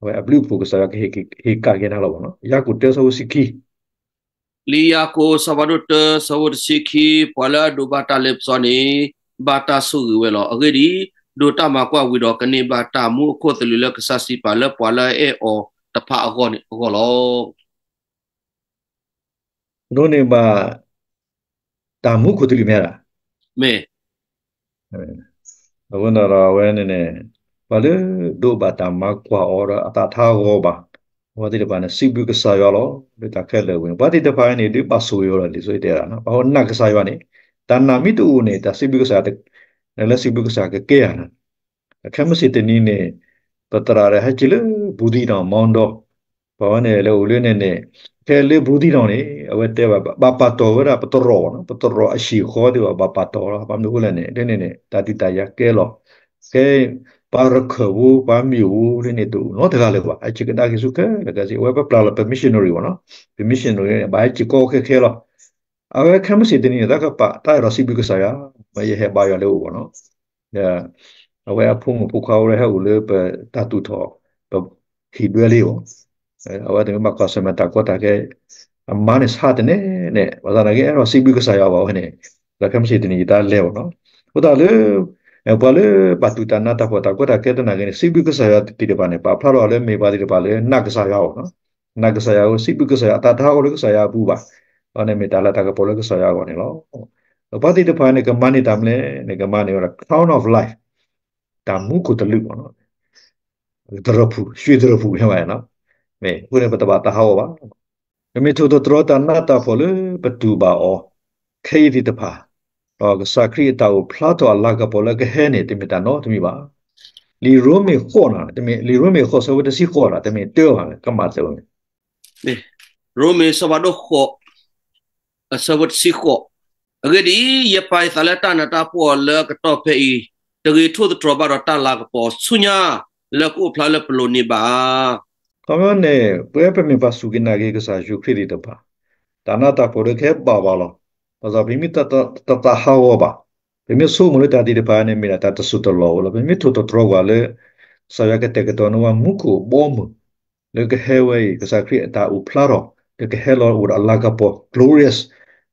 အဝဲအဘျုးအဖှိၣ်ကစၢ်ယွၤကဟ့ၣ်က့ၤကဒါက့ၤနၤလီၤဘၣ်နီၤ. ယၤကိာ်တၢဆၢဖိတဆံခံ လံာ်ယၤကိာ်အဆၢဖးဒိၣ်တၢ ဆၢဖိတဆံခံ, ပှၤလၢအဒိးဘၣ်တၢ်လ့ပစီန့ၣ် ဘၣ်တၢ်ဆိၣ်ဂ့ၤဝဲလီၤ. အဂ့ၢ်ဒ်အံၤ, ဒိးတၢ်မၤကွၢ်ဝံၤဒီး ကန့ၢ်ဘၣ်တၢ်မူအခိၣ်သလုးလၢကစၢ်စံးပာ်လၢပှၤလၢအအဲၣ်အီၤတဖၣ်အဂီၢ်န့ၣ်အဂီၢ်လီၤ. ဒိးန့ၢ်ဘၣ် တၢ်မူခိၣ်သလုးမ့ၢ်ဧါ. မ့ၢ် အဃိသတးဒီးအဝဲန့ၣ်န့ၣ်, ပှၤလၢဒိးဘၣ်တၢ်မၤကွၢ်အီၤဒီးအသးထါအဂီၢ်ဘၣ်, အဝဲသ့ၣ်တဖၣ်န့ၣ် စံးဘျုးကစၢ်ယွၤလီၤ. လၢတၢ်ခဲလၢာ်ဝဲန့ၣ် ပှၤသ့ၣ်တဖၣ်န့ၣ် ဒုးဘၣ်ဆိၣ်ဂ့ၤအီၤလီၤ. လံာ်စီဆှံတဲဒၣ် ပှၤနာ်ကစၢ်ယွၤန့ၣ်, တၢ်နာ်မ့ၢ်တအိၣ်န့ၣ် တၢ်စံးဘျုးကစၢ်, လၢစံးဘျုးကစၢ်ကကဲဧါန့ၣ်. ခဲမုၢ်ဆ့ၣ်တနံၤန့ၣ် ပသရၣ်ဒီးဟဲက့ၤလၢဘူးသံၣ်နီၣ် မီဒီး ပှၤဝဲန့ၣ်လဲၤအိၣ်လၢန့ၣ်န့ၣ်, ဖဲလၢဘူးသံၣ်နီၣ်န့ၣ် အဝဲတဲဘၣ် ဘၣ်ပာ်တီၢ်ဝဲဒၣ်ပတြီၢ်နီၤ, ပတြီၢ်အဟံၣ်ဃီသ့ၣ်တဖၣ် ဘၣ်ပာ်တီၢ်လီၤ. ဘၣ်မနုၤအဃိလဲၣ်န့ၣ် လၢန့ၣ်န့ၣ် တၢ်ဒုးတၢ်ယၤကဲလီၤ. ခဲ ပှၤရခၢၣ်ဖိ ပှၤမ့ၣ်အူဖိန့ၣ် တအိၣ်နီတဂၤလၢၤဘၣ်. ဟဲစ့ၢ်ကီးကဒါက့ၤဆူခဲလၢာ်ခဲဆ့ အဝဲပပျၢ်လီၤပ missionary ဘၣ်နီၤ, ပ missionary န့ၣ် ဘၣ်ဟဲစ့ၢ်ကီးခဲခဲလီၤ. အဝဲခဲမုၢ်ဆ့ၣ်တနံၤန့ၣ် တၢ်ကပာ်တၢ်အဲၣ်ဒိးစံးဘျုးကစၢ်ယွၤ, မ့ၢ်ယဟဲဘါယွၤလၢအအိၣ်ဘၣ်နီၤ ဒီး အဝဲအဖိမုၣ်ဖိခွါအိၣ်လၢဟဲအိၣ်လၢပတၢ်သူၣ်ထီၣ် ပဟံၣ်ဒွဲလံအီၤ, အဝဲသ့ၣ်မ့ၢ်ဘၣ်ကွၢ်ဆၢၣ်မဲာ်တၢ်ကီတၢ်ခဲ အမါန့ၣ်ဆါတနဲၣ်နဲၣ် ဘၣ်ဆၣ်သနာ်က့ အဲၣ်ဒိးစံးဘျုးကစၢ်ယွၤဘၣ်ဝဲန့ၣ်, ဒီးခဲမုၢ်ဆ့ၣ်တနံၤယတၢ်လဲၤအီၤနီၤ. အဃိသတးလၢ ပှၤလၢဘၣ်တူၢ်တၢ်နးတၢ်ဖှီၣ်တၢ်ကီတၢ်ခဲသနာ်က့န့ၣ် စံးဘျုးကစၢ်ယွၤသ့ၣ်တဖၣ်န့ၣ် ပာ်ဖျါထီၣ်လၢမ့ၢ်ပှၤသ့ၣ်တဖၣ်လၢနာ်ကစၢ်ယွၤအီၤနီၤ, နာ်ကစၢ်ယွၤအီၤ စံးဘျုးကစၢ်ယွၤ အတၢ်တဟးဂီၤလၢကစၢ်ယွၤအပူၤဘၣ်, ဒီးန့ၣ်မ့ၢ်တၢ်လၢတၢ်ကပီၤလၢကစၢ်ယွၤအဂီၢ်န့ၣ်လီၤ. ပှၤသ့ၣ်တဖၣ်န့ၣ် ကမၤန့ၢ်တၢ်မနုၤလဲၣ်န့ၣ် ကမၤန့ၢ်ဝဲဒၣ် crown of life တၢ်မူခိၣ်တလုးဘၣ်နီၤ, သရၣ်ဖူၣ် ရွှေသရၣ်ဖူၣ် မ့ၢ်ဘၣ်နီၤ, မ့ၢ်အဃိန့ၣ်ပတဘၣ်တၢ်ဟးဂီၤဘၣ်. ပမ့ၢ်ထိၣ်သတြီၤတၢ်နးတၢ်ဖှီၣ်လၢပတူၢ်ဘၣ်အီၤ ခဲအံၤသ့ၣ်တဖၣ်, ဒီးကစၢ်ခရံာ်အတၢ်အိၣ်ဖျါထီၣ်အလၤကပီၤလၢကဟဲန့ၣ် တမ့ၢ်တၢ်နီတမံၤဘၣ်. လံာ်ရိမ့ၤဃိးန့ၣ် တမ့ၢ် လံာ်ရိမ့ၤဃိးဆၢဖိတဆံဃိးန့ၣ် တမ့ၢ်တၢဘၣ် ကမၣ်သၢဝဲန့ၣ် ရိမ့ၤဆၢဖးဒိၣ်ဃိး အဆၢဖိတဆံဃိး, အဂ့ၢ်ဒ်အံၤ, ယပာ်ယသးလၢတၢ်နးတၢ်ဖှီၣ်လၢအကတီၢ်ဖဲအံၤ, တဂ့ၤထိၣ်သတြီၤဘၣ်ဒီးတၢ်လၤကပီၤဆူညါ လၢကအိၣ်ဖျါလၢပလိၤန့ၣ်ဘၣ်. ခီပညီန့ၣ် ပဝဲပမ့ၢ်ပှၤစူၢ်က့ၤနာ်က့ၤကစၢ်ယ့ၣ်ၡူးခရံာ်သ့ၣ်တဖၣ်, တၢ်နးတၢ်ဖှီၣ်ဒီးကဟဲဘၣ်ပှၤလီၤ. ဘၣ်ဆၣ်ပမ့ၢ်တသးဟးဂီၤဘၣ်, ပမ့ၢ်ဆိကမိၣ်လၢတၢ်သ့ၣ်တဖၣ်န့ၣ် မ့ၢ်ဒၣ်တၢ်တစိၢ်တလီၢ်အိၣ်လီၤ. ပမ့ၢ်ထိၣ်သတြီၤကွၢ်လၢ ကစၢ်ယွၤကတဲာ်ကတီၤန့ၢ်ပှၤမူခိၣ်ဘီမုၢ် လၢကဟဲဝဲအံၤ ကစၢ်ခရံာ်အတၢ်အိၣ်ဖျါထီၣ် လၢကဟဲလီၤအိၣ်ဒီးအလၤကပီၤ glorious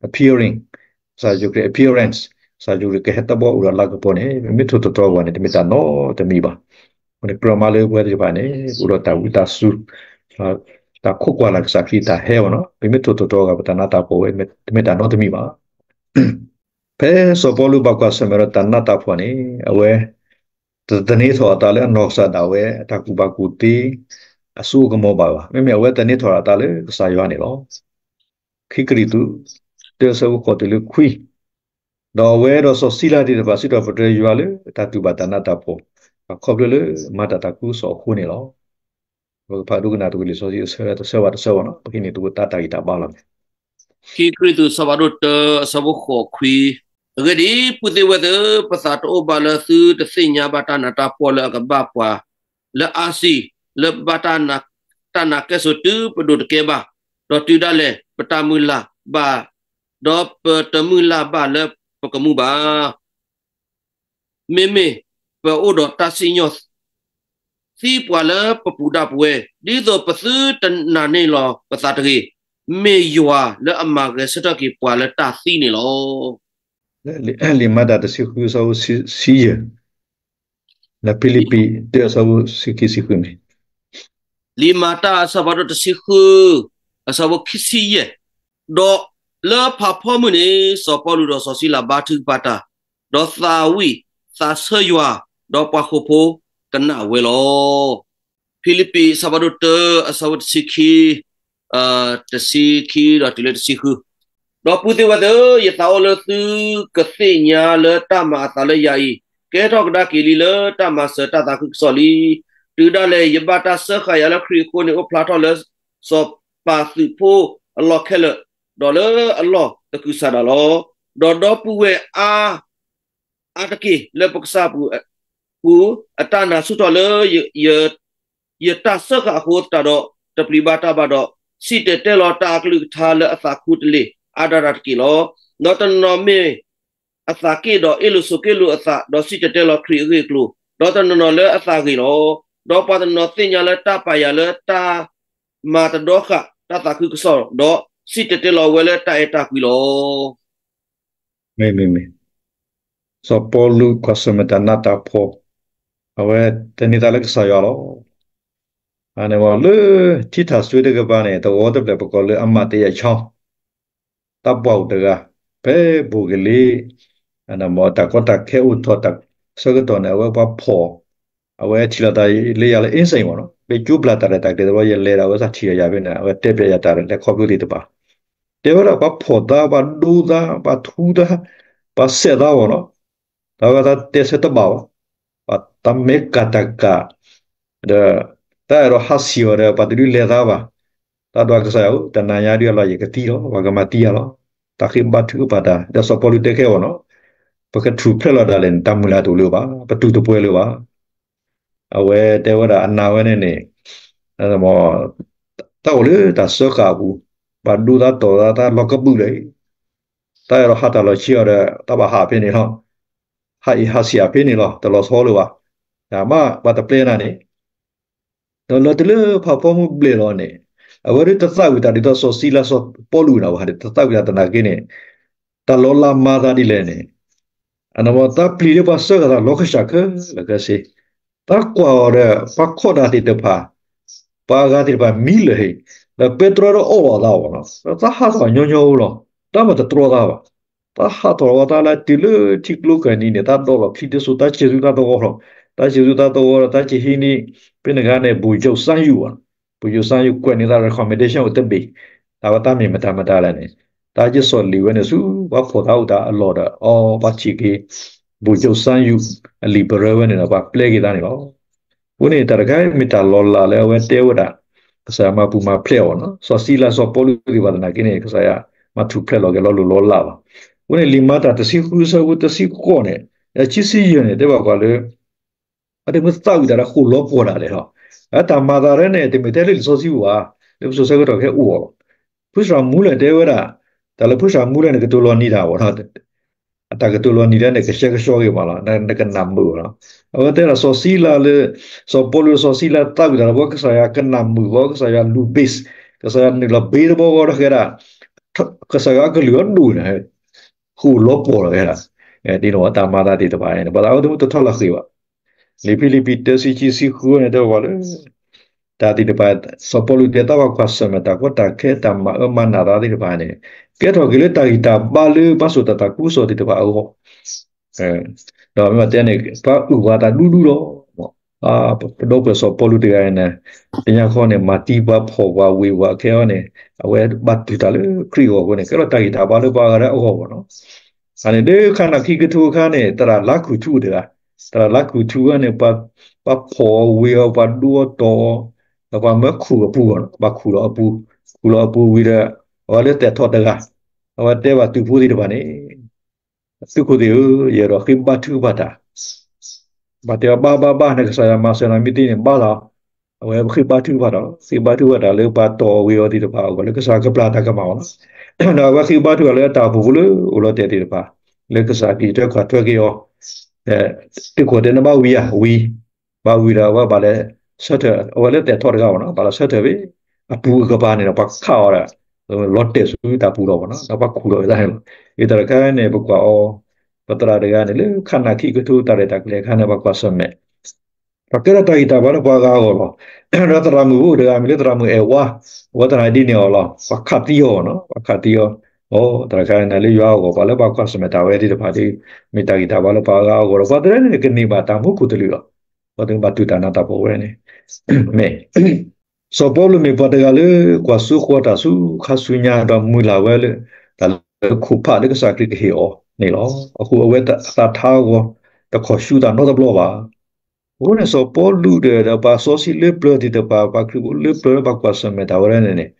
appearing, ကစၢ်ယ့ၣ်ၡူးခရံာ် appearance, ကစၢ်ယ့ၣ်ၡူးခရံာ်ကဟဲတဘျီအိၣ်ဒီးအလၤကပီၤန့ၣ် ပမ့ၢ်ထိၣ်သတြီၤကွၢ်န့ၣ် တမ့ၢ်တၢ်နီတမံၤဘၣ်. အဃိန့ၣ် ကြၢးမၤလၢပဝဲသ့ၣ်တဖၣ်န့ၣ် အိၣ်ဒီးတၢ်ဝံသးစူၤ တၢ်ခိးကွၢ်လၢ်ကစၢ်ခရံာ်တၢ်ဟဲဘၣ်နီၤ, ပမ့ၢ်ထိၣ်သတြီၤကွၢ်ပတၢ်နးတၢ်ဖှီၣ်ဝဲ တမ့ၢ်တၢ်နီတမံၤဘၣ်. ဖဲစီၤပီလူးဘၣ်ကွၢ်ဆၢၣ်မဲာ်ဒီးတၢ်နးတၢ်ဖှီၣ်န့ၣ် အဝဲ တသန့ၤထီၣ်အသးလၢအနီၢ်ကစၢ်ဒၣ်ဝဲ အတၢ်ကူၣ်ဘၣ်ကူၣ်သ့ အစိအကမီၤဘၣ်ဘၣ်. မ့မ့ၢ်အဝဲသန့ၤထီၣ်အသးလၢကစၢ်ယွၤန့ၣ်လီၤ. ခံကရံၣ်သူး တၢအဆၢဖိဃိးတုၤလၢခွံ, ဒီးအဝဲဒီးစီၤစံလၤသ့ၣ်တဖၣ် စံးထီၣ်ပတြၢၤယွၤလၢတၢ်တူၢ်ဘၣ်တၢ်နးတၢ်ဖှီၣ် အခီဖျိလၢမၤတၢ်သးခုကစီၣ်အဃိန့ၣ်လီၤ. ပကဖးဒိကနၣ်တကလုာ်စီဆှံအဆၢတဆၢဘၣ်တဆၢဘၣ်နီၤ, ပကဟံးန့ၢ်သကိးတၢ်တၢ်ဂံၢ်တၢ်ဘါလီၤန့ၣ် ခံကရံၣ်သူး ဆၢဖးဒိၣ်တၢ အဆၢဖိဃိးခွံ, အဂ့ၢ်ဒ်အံၤ, ပုၢ်သ့ၣ်ဝဲၢ်သ့ၣ်ဧၢ, ပသးတအိၣ်ဘၣ်လၢသုတသ့ၣ်ညါဘၣ်တၢ်နးတၢ်ဖှီၣ်လၢအကဘၣ်ပှၤလၢအါဆံး, လၢဘၣ်တၢ်နာ်ကဲၣ်ဆိးတုၤပဒိၣ်တကဲဘၣ်, ဒီးတုၤဒၣ်လဲာ်ပတၢ်မုၢ်လၢ်ဘၣ်, ဒီးပတမုၢ်လၢ်ဘၣ်လၢပကမူဘၣ်. မ့မ့ၢ်ပအိၣ်ဒီးတၢ်စံၣ်ညီၣ် သံပှၤလၢပပူၤဒၣ်ပဝဲ, ဒ်သိးပသုတနာ်န့ၢ်လီၤပသးတဂ့ၤ, မ့ၢ်ယွၤလၢအမၤဂဲၤဆၢထၢၣ်က့ၤပှၤလၢတၢ်သံန့ၣ်လီၤ. လံာ်မၤတၢ်တဆံဃု အဆၢဖိဆံယဲၢ်, ဒီးဖံလံးပံး တၢ အဆၢဖိဆံခံဆံဃုန့ၣ် လံာ်မၤတၢ်အဆၢဖးဒိၣ်တဆံဃု အဆၢဖိခံဆံယဲၢ်, ဒီးလၢဖးဖီမုၢ်န့ၣ် စီၤပီလူးဒီးစီၤစံလၤဘါထုကဖၣ်တၢ်, ဒီးသးဝံၣ်သးဆၢယွၤ, ဒီးပှၤဃိာ်ဖိကနၣ်ဝဲလီၤ. ဖံလံးပံး အဆၢဖးဒိၣ်တၢ အဆၢဖိတဆံခံ တဆံခံဒီးတုၤလၢတဆံဃု, ဒီပုၢ်သ့ၣ်ဝဲၢ်သ့ၣ်ဧၢ, ယသးအိၣ်လၢသုကသ့ၣ်ညါလၢတၢ်မၤအသးလၢယၤအံၤ ကဲထီၣ်ကဒါက့ၤလံလၢတၢ်မၤစၢၤတၢ်သးခုကစီၣ်လံ. တုၤဒၣ်လဲာ်ယဘၣ်တၢ်စၢဃာ်ယၤလၢခရံာ်အဃိန့ၣ် အိၣ်ဖျါထီၣ်လၢစီၤပၤသုးဖိအလီၢ်ခဲလၢာ်, ဒီးလၢအလီၢ်သကုၤဆးဒးလီၤ. ဒီးဒီပုၢ်ဝဲၢ်အါ အါတက့ၢ်လၢပကစၢ်ပူၤ ပူၤအတၢ်နာ်ဆူၣ်ထီၣ်လၢ ယတၢ်စၢဃာ်အဃိသတးဒီး တပျံၤဘၣ်တၢ်ဘၣ်ဒီး စံၣ်တဲၤတဲလီၤတၢ်အကလုၢ်ကထါလၢအသးခူတလ့ၢ်အါဒၣ်တၢ်တက့ၢ်လီၤ. ဒီးတနီၤနီၤမ့ၢ်အသးက့ၣ်ဒီးအ့ၣ်လိာ်ဆိးက့လိာ်အသး, ဒီးစံၣ်တဲၤတဲလီၤခရံာ်အဂ့ၢ်အကျိၤ, ဒီးတနီၤနီၤလၢအသးဂ့ၤလီၤ. ဒီးပှၤတနီၤသ့ၣ်ညါလၢတၢ်ပာ်ယၤလၢတၢ်မၤတဒီဃာ်တၢ်သးခုကစီၣ်, ဒီးစံၣ်တဲၤတဲလီၤဝဲလၢတၢ်အဲၣ်တၢ်ကွံလီၤ. မ့မ့ၢ် စီၤပီလူးကွၢ်ဆၢၣ်မဲာ်တၢ်နးတၢ်ဖှီၣ်, အဝဲသန့ၤသးလၢကစၢ်ယွၤလီၤ. အန့ၣ်ဝဲလၢ ထံထၣ်စွ့တကပၤန့ၣ် သဝီတဖျၢၣ်ပကိးလၢအမၤတယဲၢ်ဆီ တၢ်ပှၢ်အိၣ်တဂၤ ဖဲဘိၣ်ကလ့ တၢ်ကီတၢ်ခဲအိၣ်ထီၣ်တၢ်ဆၢကတီၢ်န့ၣ် အဝဲပှၤဖီၣ်, အဝဲထံၣ်လိာ်သးလၢယၤလၢ အ့စ့ၣ်မ့ၢ်နီၤ, လၢကၠိပျၢ်တၢ်ရဲၣ်တၢ်ကျဲၤတဘျီ ယလဲၤဒီး အဝဲသ့ၣ်ထံၣ်လိာ်ယၤဖဲန့ၣ် အဝဲတဲပျဲယၤတၢ်ရဲၣ်တၢ်ကျဲၤခီဖျိသ့ၣ်တဖၣ်, တဲဝဲဒၣ်ပှၤဖီၣ်သး ပှၤဒိသး ပှၤထူသး ပှၤစဲးသးအီၤနီၤ, တၢ်ဝဲသးတဲဆၢတဘၣ်ဘၣ်, ပှၤတၢ်မဲာ်ကၢ်တၢ်ကၢ် ဒီး တၢ်အဲၣ်ဒိးဟးဆံးအီၤဒီး ပှၤတဒုးလဲၤသးဘၣ်, တၢ်ဒွးကစၢ်ယွၤဧၢ, တနၤညါဒုးအလီၢ်ယကသံလီၤ, ပှၤကမၤသံယၤလီၤ, တၢ်ဃ့ဘါထုကဖၣ်တၢ်, ဒီးစီၤပီလူးတဲခဲအံၤနီၤ, ပကထူၣ်ဖျဲးလီၤဒၣ်လဲာ်န့ၣ် တၢ်မုၢ်လၢ်တအိၣ်လၢၤဘၣ်, ပတူၢ်တပှဲၤလၢၤဘၣ်. အဝဲတဲဝဲဒၣ်အနာ်ဝဲန့ၣ်န့ၣ် တၢ်အိၣ်လၢတၢ်စၢဃာ်အပူၤ, ဘၣ်ဒိသးတီၢ်သးတၢ်လီၤကဘုၣ်လၢာ်, တၢ်အဲၣ်ဒိးဟးတၢ်လီၤဆံးအီၤဒီး တၢ်ဘၣ်ဟးဖဲန့ၣ်လီၤ. ဟးအံၤဟးဆံးအဖဲန့ၣ်လီၤ, တလီၤဆီလၢၤဘၣ်. မ့ၢ်ဘၣ်တပျဲနၤန့ၣ် ဒီးလၢတုၤလၢဖးဖီမုၢ်ဘျဲၣ်လီၤန့ၣ် အဝဲဒၣ်တသးဝံၣ်တၢ်ဒ်သိးစီၤစံလါစီၤပီလူးန့ၣ်ဘၣ်, တသးဝံၣ်တၢ်သနာ်က့န့ၣ် တၢ်လီၤလးမၤသးဒ်လဲၣ်န့ၣ် အဝဲတၢ်ပျံၤလၢပှၤစၢဃာ်တၢ်လီၤကဆှီခဲလၢာ်ခဲဆ့, တၢ်ကွၢ်အီၤဒီး ပှၤခီၣ်တၢ်သ့ၣ်တဖၣ် ပှၤအဂၤသ့ၣ်တဖၣ်မံလၢာ်ဟ့ၣ်, ဒီးပဲတြီဒီးအီၣ်ဘၣ်သးအီၤလီၤ. ဒီးတၢ်ဟးထီၣ်ညီညီလီၤ. တၢ်မၤတတြီသးဘၣ်. တၢ်ဟးထီၣ်ဝဲသးလၢတုၤလၢထံကျိကၢၢ်နံၤန့ၣ် တၢ်ဒိးလီၤချံတစိၤ တၢ်စံၣ်ဆူတၢ်သဝီလီၤ. တၢ်စံၣ်ဆူတၢ်သဝီဒီး တၢ်ကဟံးန့ၢ် ဖဲန့ၣ်အခါန့ၣ် ဗိုလ်ချုပ်စန်းယု ဗိုလ်ချုပ်စန်းယု ကွဲးန့ၢ်သး recommendation အိၣ်တဘ့ၣ်, အဝဲတၢ်မ့ၢ်မတၤမတၤလဲၣ်န့ၣ် တၢ်ယ့ၢ်စီၣ်လံာ်ဝဲန့ၣ်ဆူ ပှၤဖီၣ်သးအိၣ်တၢ်အလီၢ်ဒီး အီ ပှၤထံၣ်က့ၤ ဗိုလ်ချုပ်စန်းယု အလံာ်ပရၢဝဲန့ၣ်ဒီး ပှၤပျဲက့ၤသးန့ၣ်လီၤ. အဃိန့ၣ် တၢ်တခါမ့ၢ်တၢ်လီၤလးလၢအဝဲတဲဝဲဒၣ် ကစၢ်ယွၤမၤပူၤမၤဖျဲးအီၤန့ၣ်, စီၤစံလါစီၤပီလူးသ့ၣ်တဖၣ်သနာ်က့န့ၣ် ကစၢ်ယွၤမၤထူၣ်ဖျဲးလီၤက့ၤလီၤလိၢ်လီၤလးလီၤ. အဃိန့ၣ် လံာ်မၤတၢ်တဆံဃုဆၢဖိတဆံဃိးန့ၣ် ခံဆံယဲၢ်န့ၣ် တဲဘၣ်ပှၤလၢ အတမ့ၢ်သးဝံၣ်တၢ်ဒီးဃိာ်လီၤပှီၢ်တၢ်လဲၣ်လီၤ. တၢ်မၤသးဒ်န့ၣ် တမ့ၢ်ထဲလၢလံာ်စီဆှံပူၤဘၣ်, လၢပစိၤဆၢကတီၢ်ခဲအံၤအီၤလီၤ. ဖုစၢ်မူလဲၣ်တဲဝဲဒၣ်, တၢ်လၢဖုစၢ်မူလဲၣ်န့ၣ် ကတိၤလီၤနံၤတၢ်ဘၣ်, အတၢ်ကတိၤလီၤနံၤလၢန့ၣ် ကဆှဲကဆှီဂ့ၤမးလီၤ, နကနၢ်မုာ်လီၤ. အဝဲတဲဒၣ်စီၤစံလါလၢ စီၤပီလူးစီၤစံလါသးဝံၣ်တၢ်ဒီး ကစၢ်ယွၤကနၢ်မုာ်ဘၣ်, ကစၢ်ယွၤလူၤ base, ကစၢ်ယွၤနုာ်လီၤ base တဘီဃီဒီးဃဲဒၣ် ကစၢ်ယွၤအကလုၢ်အဒိၣ်န့ၣ် ဃိာ်လီၤပှီၢ်လီၤဝဲဒၣ်, ဒ်န့ၣ်တၢ်မၤသးသ့ၣ်တဖၣ်န့ၣ် ပှၤသးဝဲတမ့ၢ်တထီၣ်လီၤဃ့ၢ်ဘၣ်. လံာ်ဖံလံးပံးတၢ ဆံခံဆံဃုန့ၣ် တဲဝဲလၢ တၢ်သ့ၣ်တဖၣ် စီၤပီလူးတဲတၢ်ဘၣ်ကွၢ်ဆၢၣ်မဲာ် တၢ်ကီတၢ်ခဲ တၢ်မၤအၢမၤနးသးသ့ၣ်တဖၣ်န့ၣ် ကဲထီၣ်က့ၤလၢတၢ်ဂံၢ်တၢ်ဘါလၢဘၣ်ဆိၣ်တၢ်သးခုကစီၣ်သ့ၣ်တဖၣ်အဂီၢ် ဒီးမ့ၢ်တဲန့ၣ် ပှၤအုၣ်ပှၤသးဒူဒူလီၤ. ပဒီပုၢ်ဝဲၢ်စီၤပီလူးတဂၤအံၤန့ၣ် တညါဃီန့ၣ် မၤသံပှၤဖီၣ်ပှၤဝ့ၤပှၤအခဲအံၤန့ၣ် အဝဲဘၣ်တူၢ်တၢ်လၢခရံာ်အဂီၢ်အဃိန့ၣ် ကဲထီၣ်တၢ်ဂံၢ်တၢ်ဘါလၢပှၤဂၤဒၣ်အဂီၢ်ဘၣ်နီၤ. အန့ၣ်လၢခါနၢ်ခံကထိအခါန့ၣ် သရၣ်လါခူၣ်ထူတဂၤ, သရၣ်လါခူၣ်ထူဝဲန့ၣ် ပှၤဖီၣ်အီၤဝ့ၤအီၤ ပှၤဒူအီၤတီၢ်အီၤ, ဒီးပှၤမၢခူၣ်အပူၤဘၣ်နီၤ, ပှၤခူၣ်လီၤအပူၤ, ခူၣ်လီၤအပူၤဝံၤဒီး အဝဲလၢသဲးထီၣ်တဂၤ, အဝဲတဲဘၣ်သုးဖိသ့ၣ်တဖၣ်န့ၣ် သုးခိၣ်သ့ၣ်ဧၢ, ယအဲၣ်ဒိးဃ့ဘါထုကဖၣ်တၢ်, ဘၣ်တဲအီၤဘၣ်ဘၣ်ဘၣ် နကစၢ်ယွၤမၤစၢၤနၤမ့ၢ်သ့န့ၣ် ဘၣ်လီၤ. အဝဲဃ့ဘါထုကဖၣ်ဒီး ဃ့ဘါထုကဖၣ်တၢ်လၢပှၤတီၢ်အီၤဝ့ၤအီၤသ့ၣ်တဖၣ်အဂီၢ် လၢကစၢ်ကပျၢ်တၢ်ကမၣ်အီၤလီၤ. ဒီးအဝဲဃ့ဘါထုကဖၣ်လၢအတၢ်အိၣ်ဖှိၣ်ဖိလၢအိၣ်လီၤတဲာ်သ့ၣ်တဖၣ် လၢကစၢ်ကလုၢ်ထွဲကွၢ်ထွဲက့ၤအီၤ, သုးခိၣ်တဲနဘၣ်ဝံၤဧါ, ဝံၤ, ဘၣ်ဝံၤဒီးအဝဲဘၣ်လဲၤဆၢထၢၣ်, အဝဲလၢသဲးထီၣ်တဂၤဘၣ်နီၤ, ဘၣ်လဲၤဆၢထၢၣ်ဖဲ အပူၤအကပၤန့ၣ်ဒီး ပှၤခးအီၤဒီး လီၤတဲာ်ဆူတၢ်ပူၤလီၤဘၣ်နီၤ, ဒီးပှၤခူၣ်လီၤဝဲဒၣ်န့ၣ်လီၤ. အတၢ်တခါန့ၣ် ပကွၢ်အီၤ ပသရၣ်တဂၤန့ၣ် လၢခါနၢ်ခံကထိတၢ်ရဲၣ်တၢ်ကျဲၤအခါန့ၣ် ပှၤကွၢ်ဆၢၣ်မဲာ် ပှၤကဲထီၣ်တၢ်ဂံၢ်တၢ်ဘါလၢပှၤဂၤအဂီၢ်လီၤ. ဒီးသရၣ်မုၣ်ဖိတဂၤမ့ၢ်လၢသရၣ်မုၣ်အဲၣ်ဝါ, အဝဲသနာ်ဒ်န့ၣ်အီၤလီၤ, ပှၤခးသံအီၤနီၤ, ပှၤခးသံအီၤ, အိ တၢ်တခါန့ၣ် လၢယွၤအဂီၢ်ပှၤလၢပှၤကွၢ်ဆၢၣ်မဲာ်တၢ်ဝဲသ့ၣ်တဖၣ်ဒီး မ့ၢ်တၢ်ဂံၢ်တၢ်ဘါလၢပှၤဂၤအဂီၢ်ဒီး ပှၤတရၢန့ၣ် ကန့ၢ်ဘၣ်တၢ်မူခိၣ်တလုာ်လီၤ. ပှၤတဘၣ်တူၢ်တၢ်နးတၢ်ဖှီၣ်ဝဲန့ၣ် မ့ၢ် စီၤပီလူးမ့ၢ်ပှၤတဂၤလၢကွၢ်စိဃီၤတၢ်ဆူခါဆူညါဒီးမုၢ်လၢ်ဝဲလၢ တၢ်လၢခိၣ်ဖးလၢကစၢ်ခရံာ်ကဟ့ၣ်အီၤန့ၣ်လီၤ. အဃိအဝဲသးထါအဂီၢ် တခီၣ်ဆူတၢ်နီတဘျီဘၣ်. အဃိန့ၣ် စီၤပီလူးဒီး ဒီးပှၤစီဆှံလၢပျၢၤသ့ၣ်တဖၣ် ပှၤခရံာ်ဖိလၢပျၢၤလၢပှၤကွၢ်ဆၢၣ်မဲာ်တၢ်ဝဲဒၣ်န့ၣ်န့ၣ်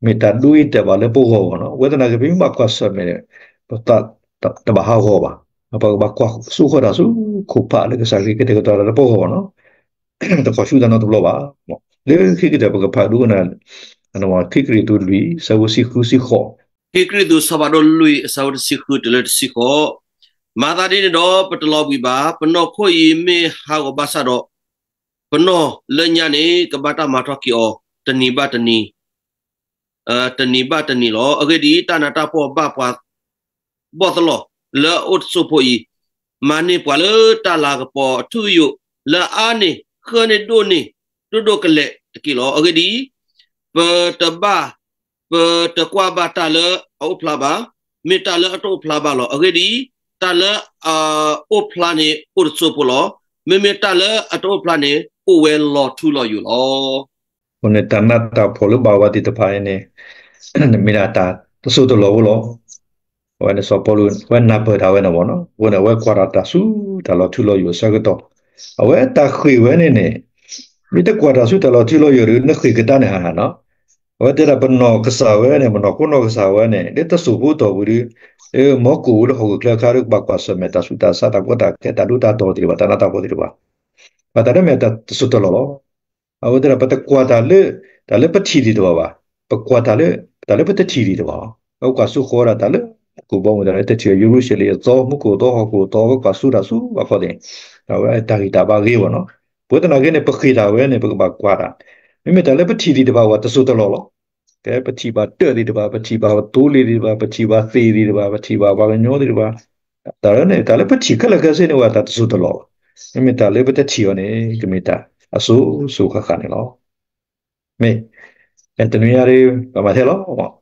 မ့ၢ်တၢ်ဒိအံၤတဲာ်ဘၣ်လၢပဂီၢ်ဘၣ်နီၤ. အဝဲသနာ်က့ ပမ့ၢ်ဘၣ်ကွၢ်ဆၢၣ်မဲာ်န့ၣ် ပသးတဘၣ်ဟးဂီၤဘၣ်. ပကဘၣ်ကွၢ်စိဃီၤတၢ်ဆူခိၣ်ဖးလၢကစၢ်ခရံာ်ကတဲာ်ကတီၤတၢ်လၢပဂီၢ်ဘၣ်နီၤ. တခီၣ်ဆူတၢ်နီတဘျီဘၣ်. လၢခံကတၢၢ်ပကဖးဒိကနၣ် ခံကရံၣ်သူးလွံၢ် အဆၢဖိတဆံဃုတဆံဃိး, ခံကရံၣ်သူး ဆၢဖးဒိၣ်လွံၢ် အဆၢဖိတဆံဃုတုၤလၢတဆံဃိး, မၤသးဒ်န့ၣ်ဒီး ပတလီၤဘှံးဘၣ်. ပနီၢ်ခိအံၤမ့ၢ်ဟးဂီၤဘၣ်ဆၣ်ဒီး ပနီၢ်လၢညါန့ၣ် ကဘၣ်တၢ်မၤထီၣ်က့ၤအီၤ တနံၤဘၣ်တနံၤ တနံၤဘၣ်တနံၤလီၤ. အဂ့ၢ်ဒ်အံၤ, တၢ်နးတၢ်ဖှီၣ်ဘၣ်ပှၤ ဘီၣ်သလီၢ်လၢအအိၣ်တစိၢ်ဖိအံၤ, မၤန့ၢ်ပှၤလၢတၢ်လၤကပီၤအထူအယိာ် လၢအအါန့ၢ်ဃၢန့ၢ်ဒိၣ်န့ၢ် ဒိၣ်ဒိၣ်ကလဲာ်တက့ၢ်လီၤ. အဂ့ၢ်ဒ်အံၤ, ပတဘၣ် ပတကွၢ်ဘၣ်တၢ်လၢအအိၣ်ဖျါဘၣ်, မ့ၢ်တၢ်လၢအတအိၣ်ဖျါဘၣ်လီၤ. အဂ့ၢ်ဒ်အံၤ, တၢ်လၢအအိၣ်ဖျါန့ၣ် အိၣ်တစိၢ်ဖိလီၤ. မ့မ့ၢ်တၢ်လၢအတအိၣ်ဖျါန့ၣ် အိၣ်ဝဲလီၤထူလီၤယိာ်လီၤ. အဃိန့ၣ် တၢ်နးတၢ်ဖှီၣ်လၢဘၣ်ဝဲသ့ၣ်တဖၣ်အံၤန့ၣ် မ့ၢ်ဒၣ်တၢ်တစိၢ်တလီၢ်ဖိလီၤ. အဝဲန့ၣ်စီၤပီလူး အဝဲနၢ်ပၢၢ်တၢ်ဝဲန့ၣ်မ့ၢ်နီၤ, အဃိန့ၣ် အဝဲကွၢ်ထီၣ်တၢ်ဆူတၢ်လီၤထူလီၤယိာ်အဆၢကတီၢ်, အဝဲတၢ်ဃ့ၢ်ဝဲန့ၣ်န့ၣ် မ့ၢ်တကွၢ်တၢ်ဆူတၢ်လီၤထူလီၤယိာ်ဒီး နဃ့ၢ်ကတၢၢ်န့ၣ်ဧါနီၤ. အဝဲတဲဒၣ်ပနီၢ်ကစၢ်ဝဲန့ၣ် ပနီၢ်ခိနီၢ်ကစၢ်ဝဲန့ၣ် လၢတစိၢ်ဖိတီၢ်ပူၤဒီး မီၤကိၣ်ဝဲလၢဟီၣ်ခိၣ်ချၢအခါဒီး ကဘၣ်ကွၢ်ဆၢၣ်မဲာ်တၢ်ဆူတၢ်ဆါ တၢ်ကီတၢ်ခဲ တၢ်ဒိတၢ်တီၢ်သ့ၣ်တဖၣ် တၢ်နးတၢ်ဖှီၣ်သ့ၣ်တဖၣ် ဘၣ်တၢ်ဒ်မ့ၢ်တၢ်တစိၢ်တလီၢ်လီၤ. အဝဲသ့ၣ်ဒီး ပတကွၢ်တၢ်လၢ တၢ်လၢပထံၣ်သ့ၣ်တဖၣ်ဘၣ်, ပကွၢ်တၢ်လၢ တၢ်လၢပတထံၣ်သ့ၣ်တဖၣ်လီၤ. ပကွၢ်စိဃီၤဝဲဒၣ်တၢ်လၢ ကူးဘီမုၢ်တၢ်လၢတထံၣ်ဝဲ ယရူၤၡလ့ၣ်အသီ မူခိၣ်အသီ ဟီၣ်ခိၣ်အသီ ပကွၢ်စိတၢ်ဆူဘၣ်ခီသ့ၣ်, အဝဲတၢ်ဂံၢ်တၢ်ဘါဂ့ၤဝဲနီၤ. ပဝဲသနာ်က့န့ၣ် ပဃ့ၢ်တၢ်ဝဲန့ၣ် ပကဘၣ်ကွၢ်တၢ်, မ့မ့ၢ်တၢ်လၢပထံၣ်သ့ၣ်တဖၣ်ဝဲ တစိၢ်တလီၢ်လီၤ. ကဲ ပထံၣ်ဘၣ်တၢၣ်သ့ၣ်တဖၣ်, ပထံၣ်ဘၣ်သိလ့ၣ်သ့ၣ်တဖၣ်, ပထံၣ်ဘၣ်သ့ၣ်သ့ၣ်တဖၣ်, ပထံၣ်ဘၣ်ပှၤကညီသ့ၣ်တဖၣ်, တၢ်လၢန့ၣ် တၢ်လၢပထံၣ်ခဲလၢာ်ခဲဆ့န့ၣ်ဝဲ တၢ်တစိၢ်တလီၢ်လီၤ. မ့မ့ၢ်တၢ်လၢပတထံၣ်အီၤန့ၣ် ကမ့ၢ်တၢ်အစိၤစိၤဃၣ်ဃၣ်န့ၣ်လီၤ. မ့ၢ် တနွံညါဒီး ပမၤထဲလီၤ.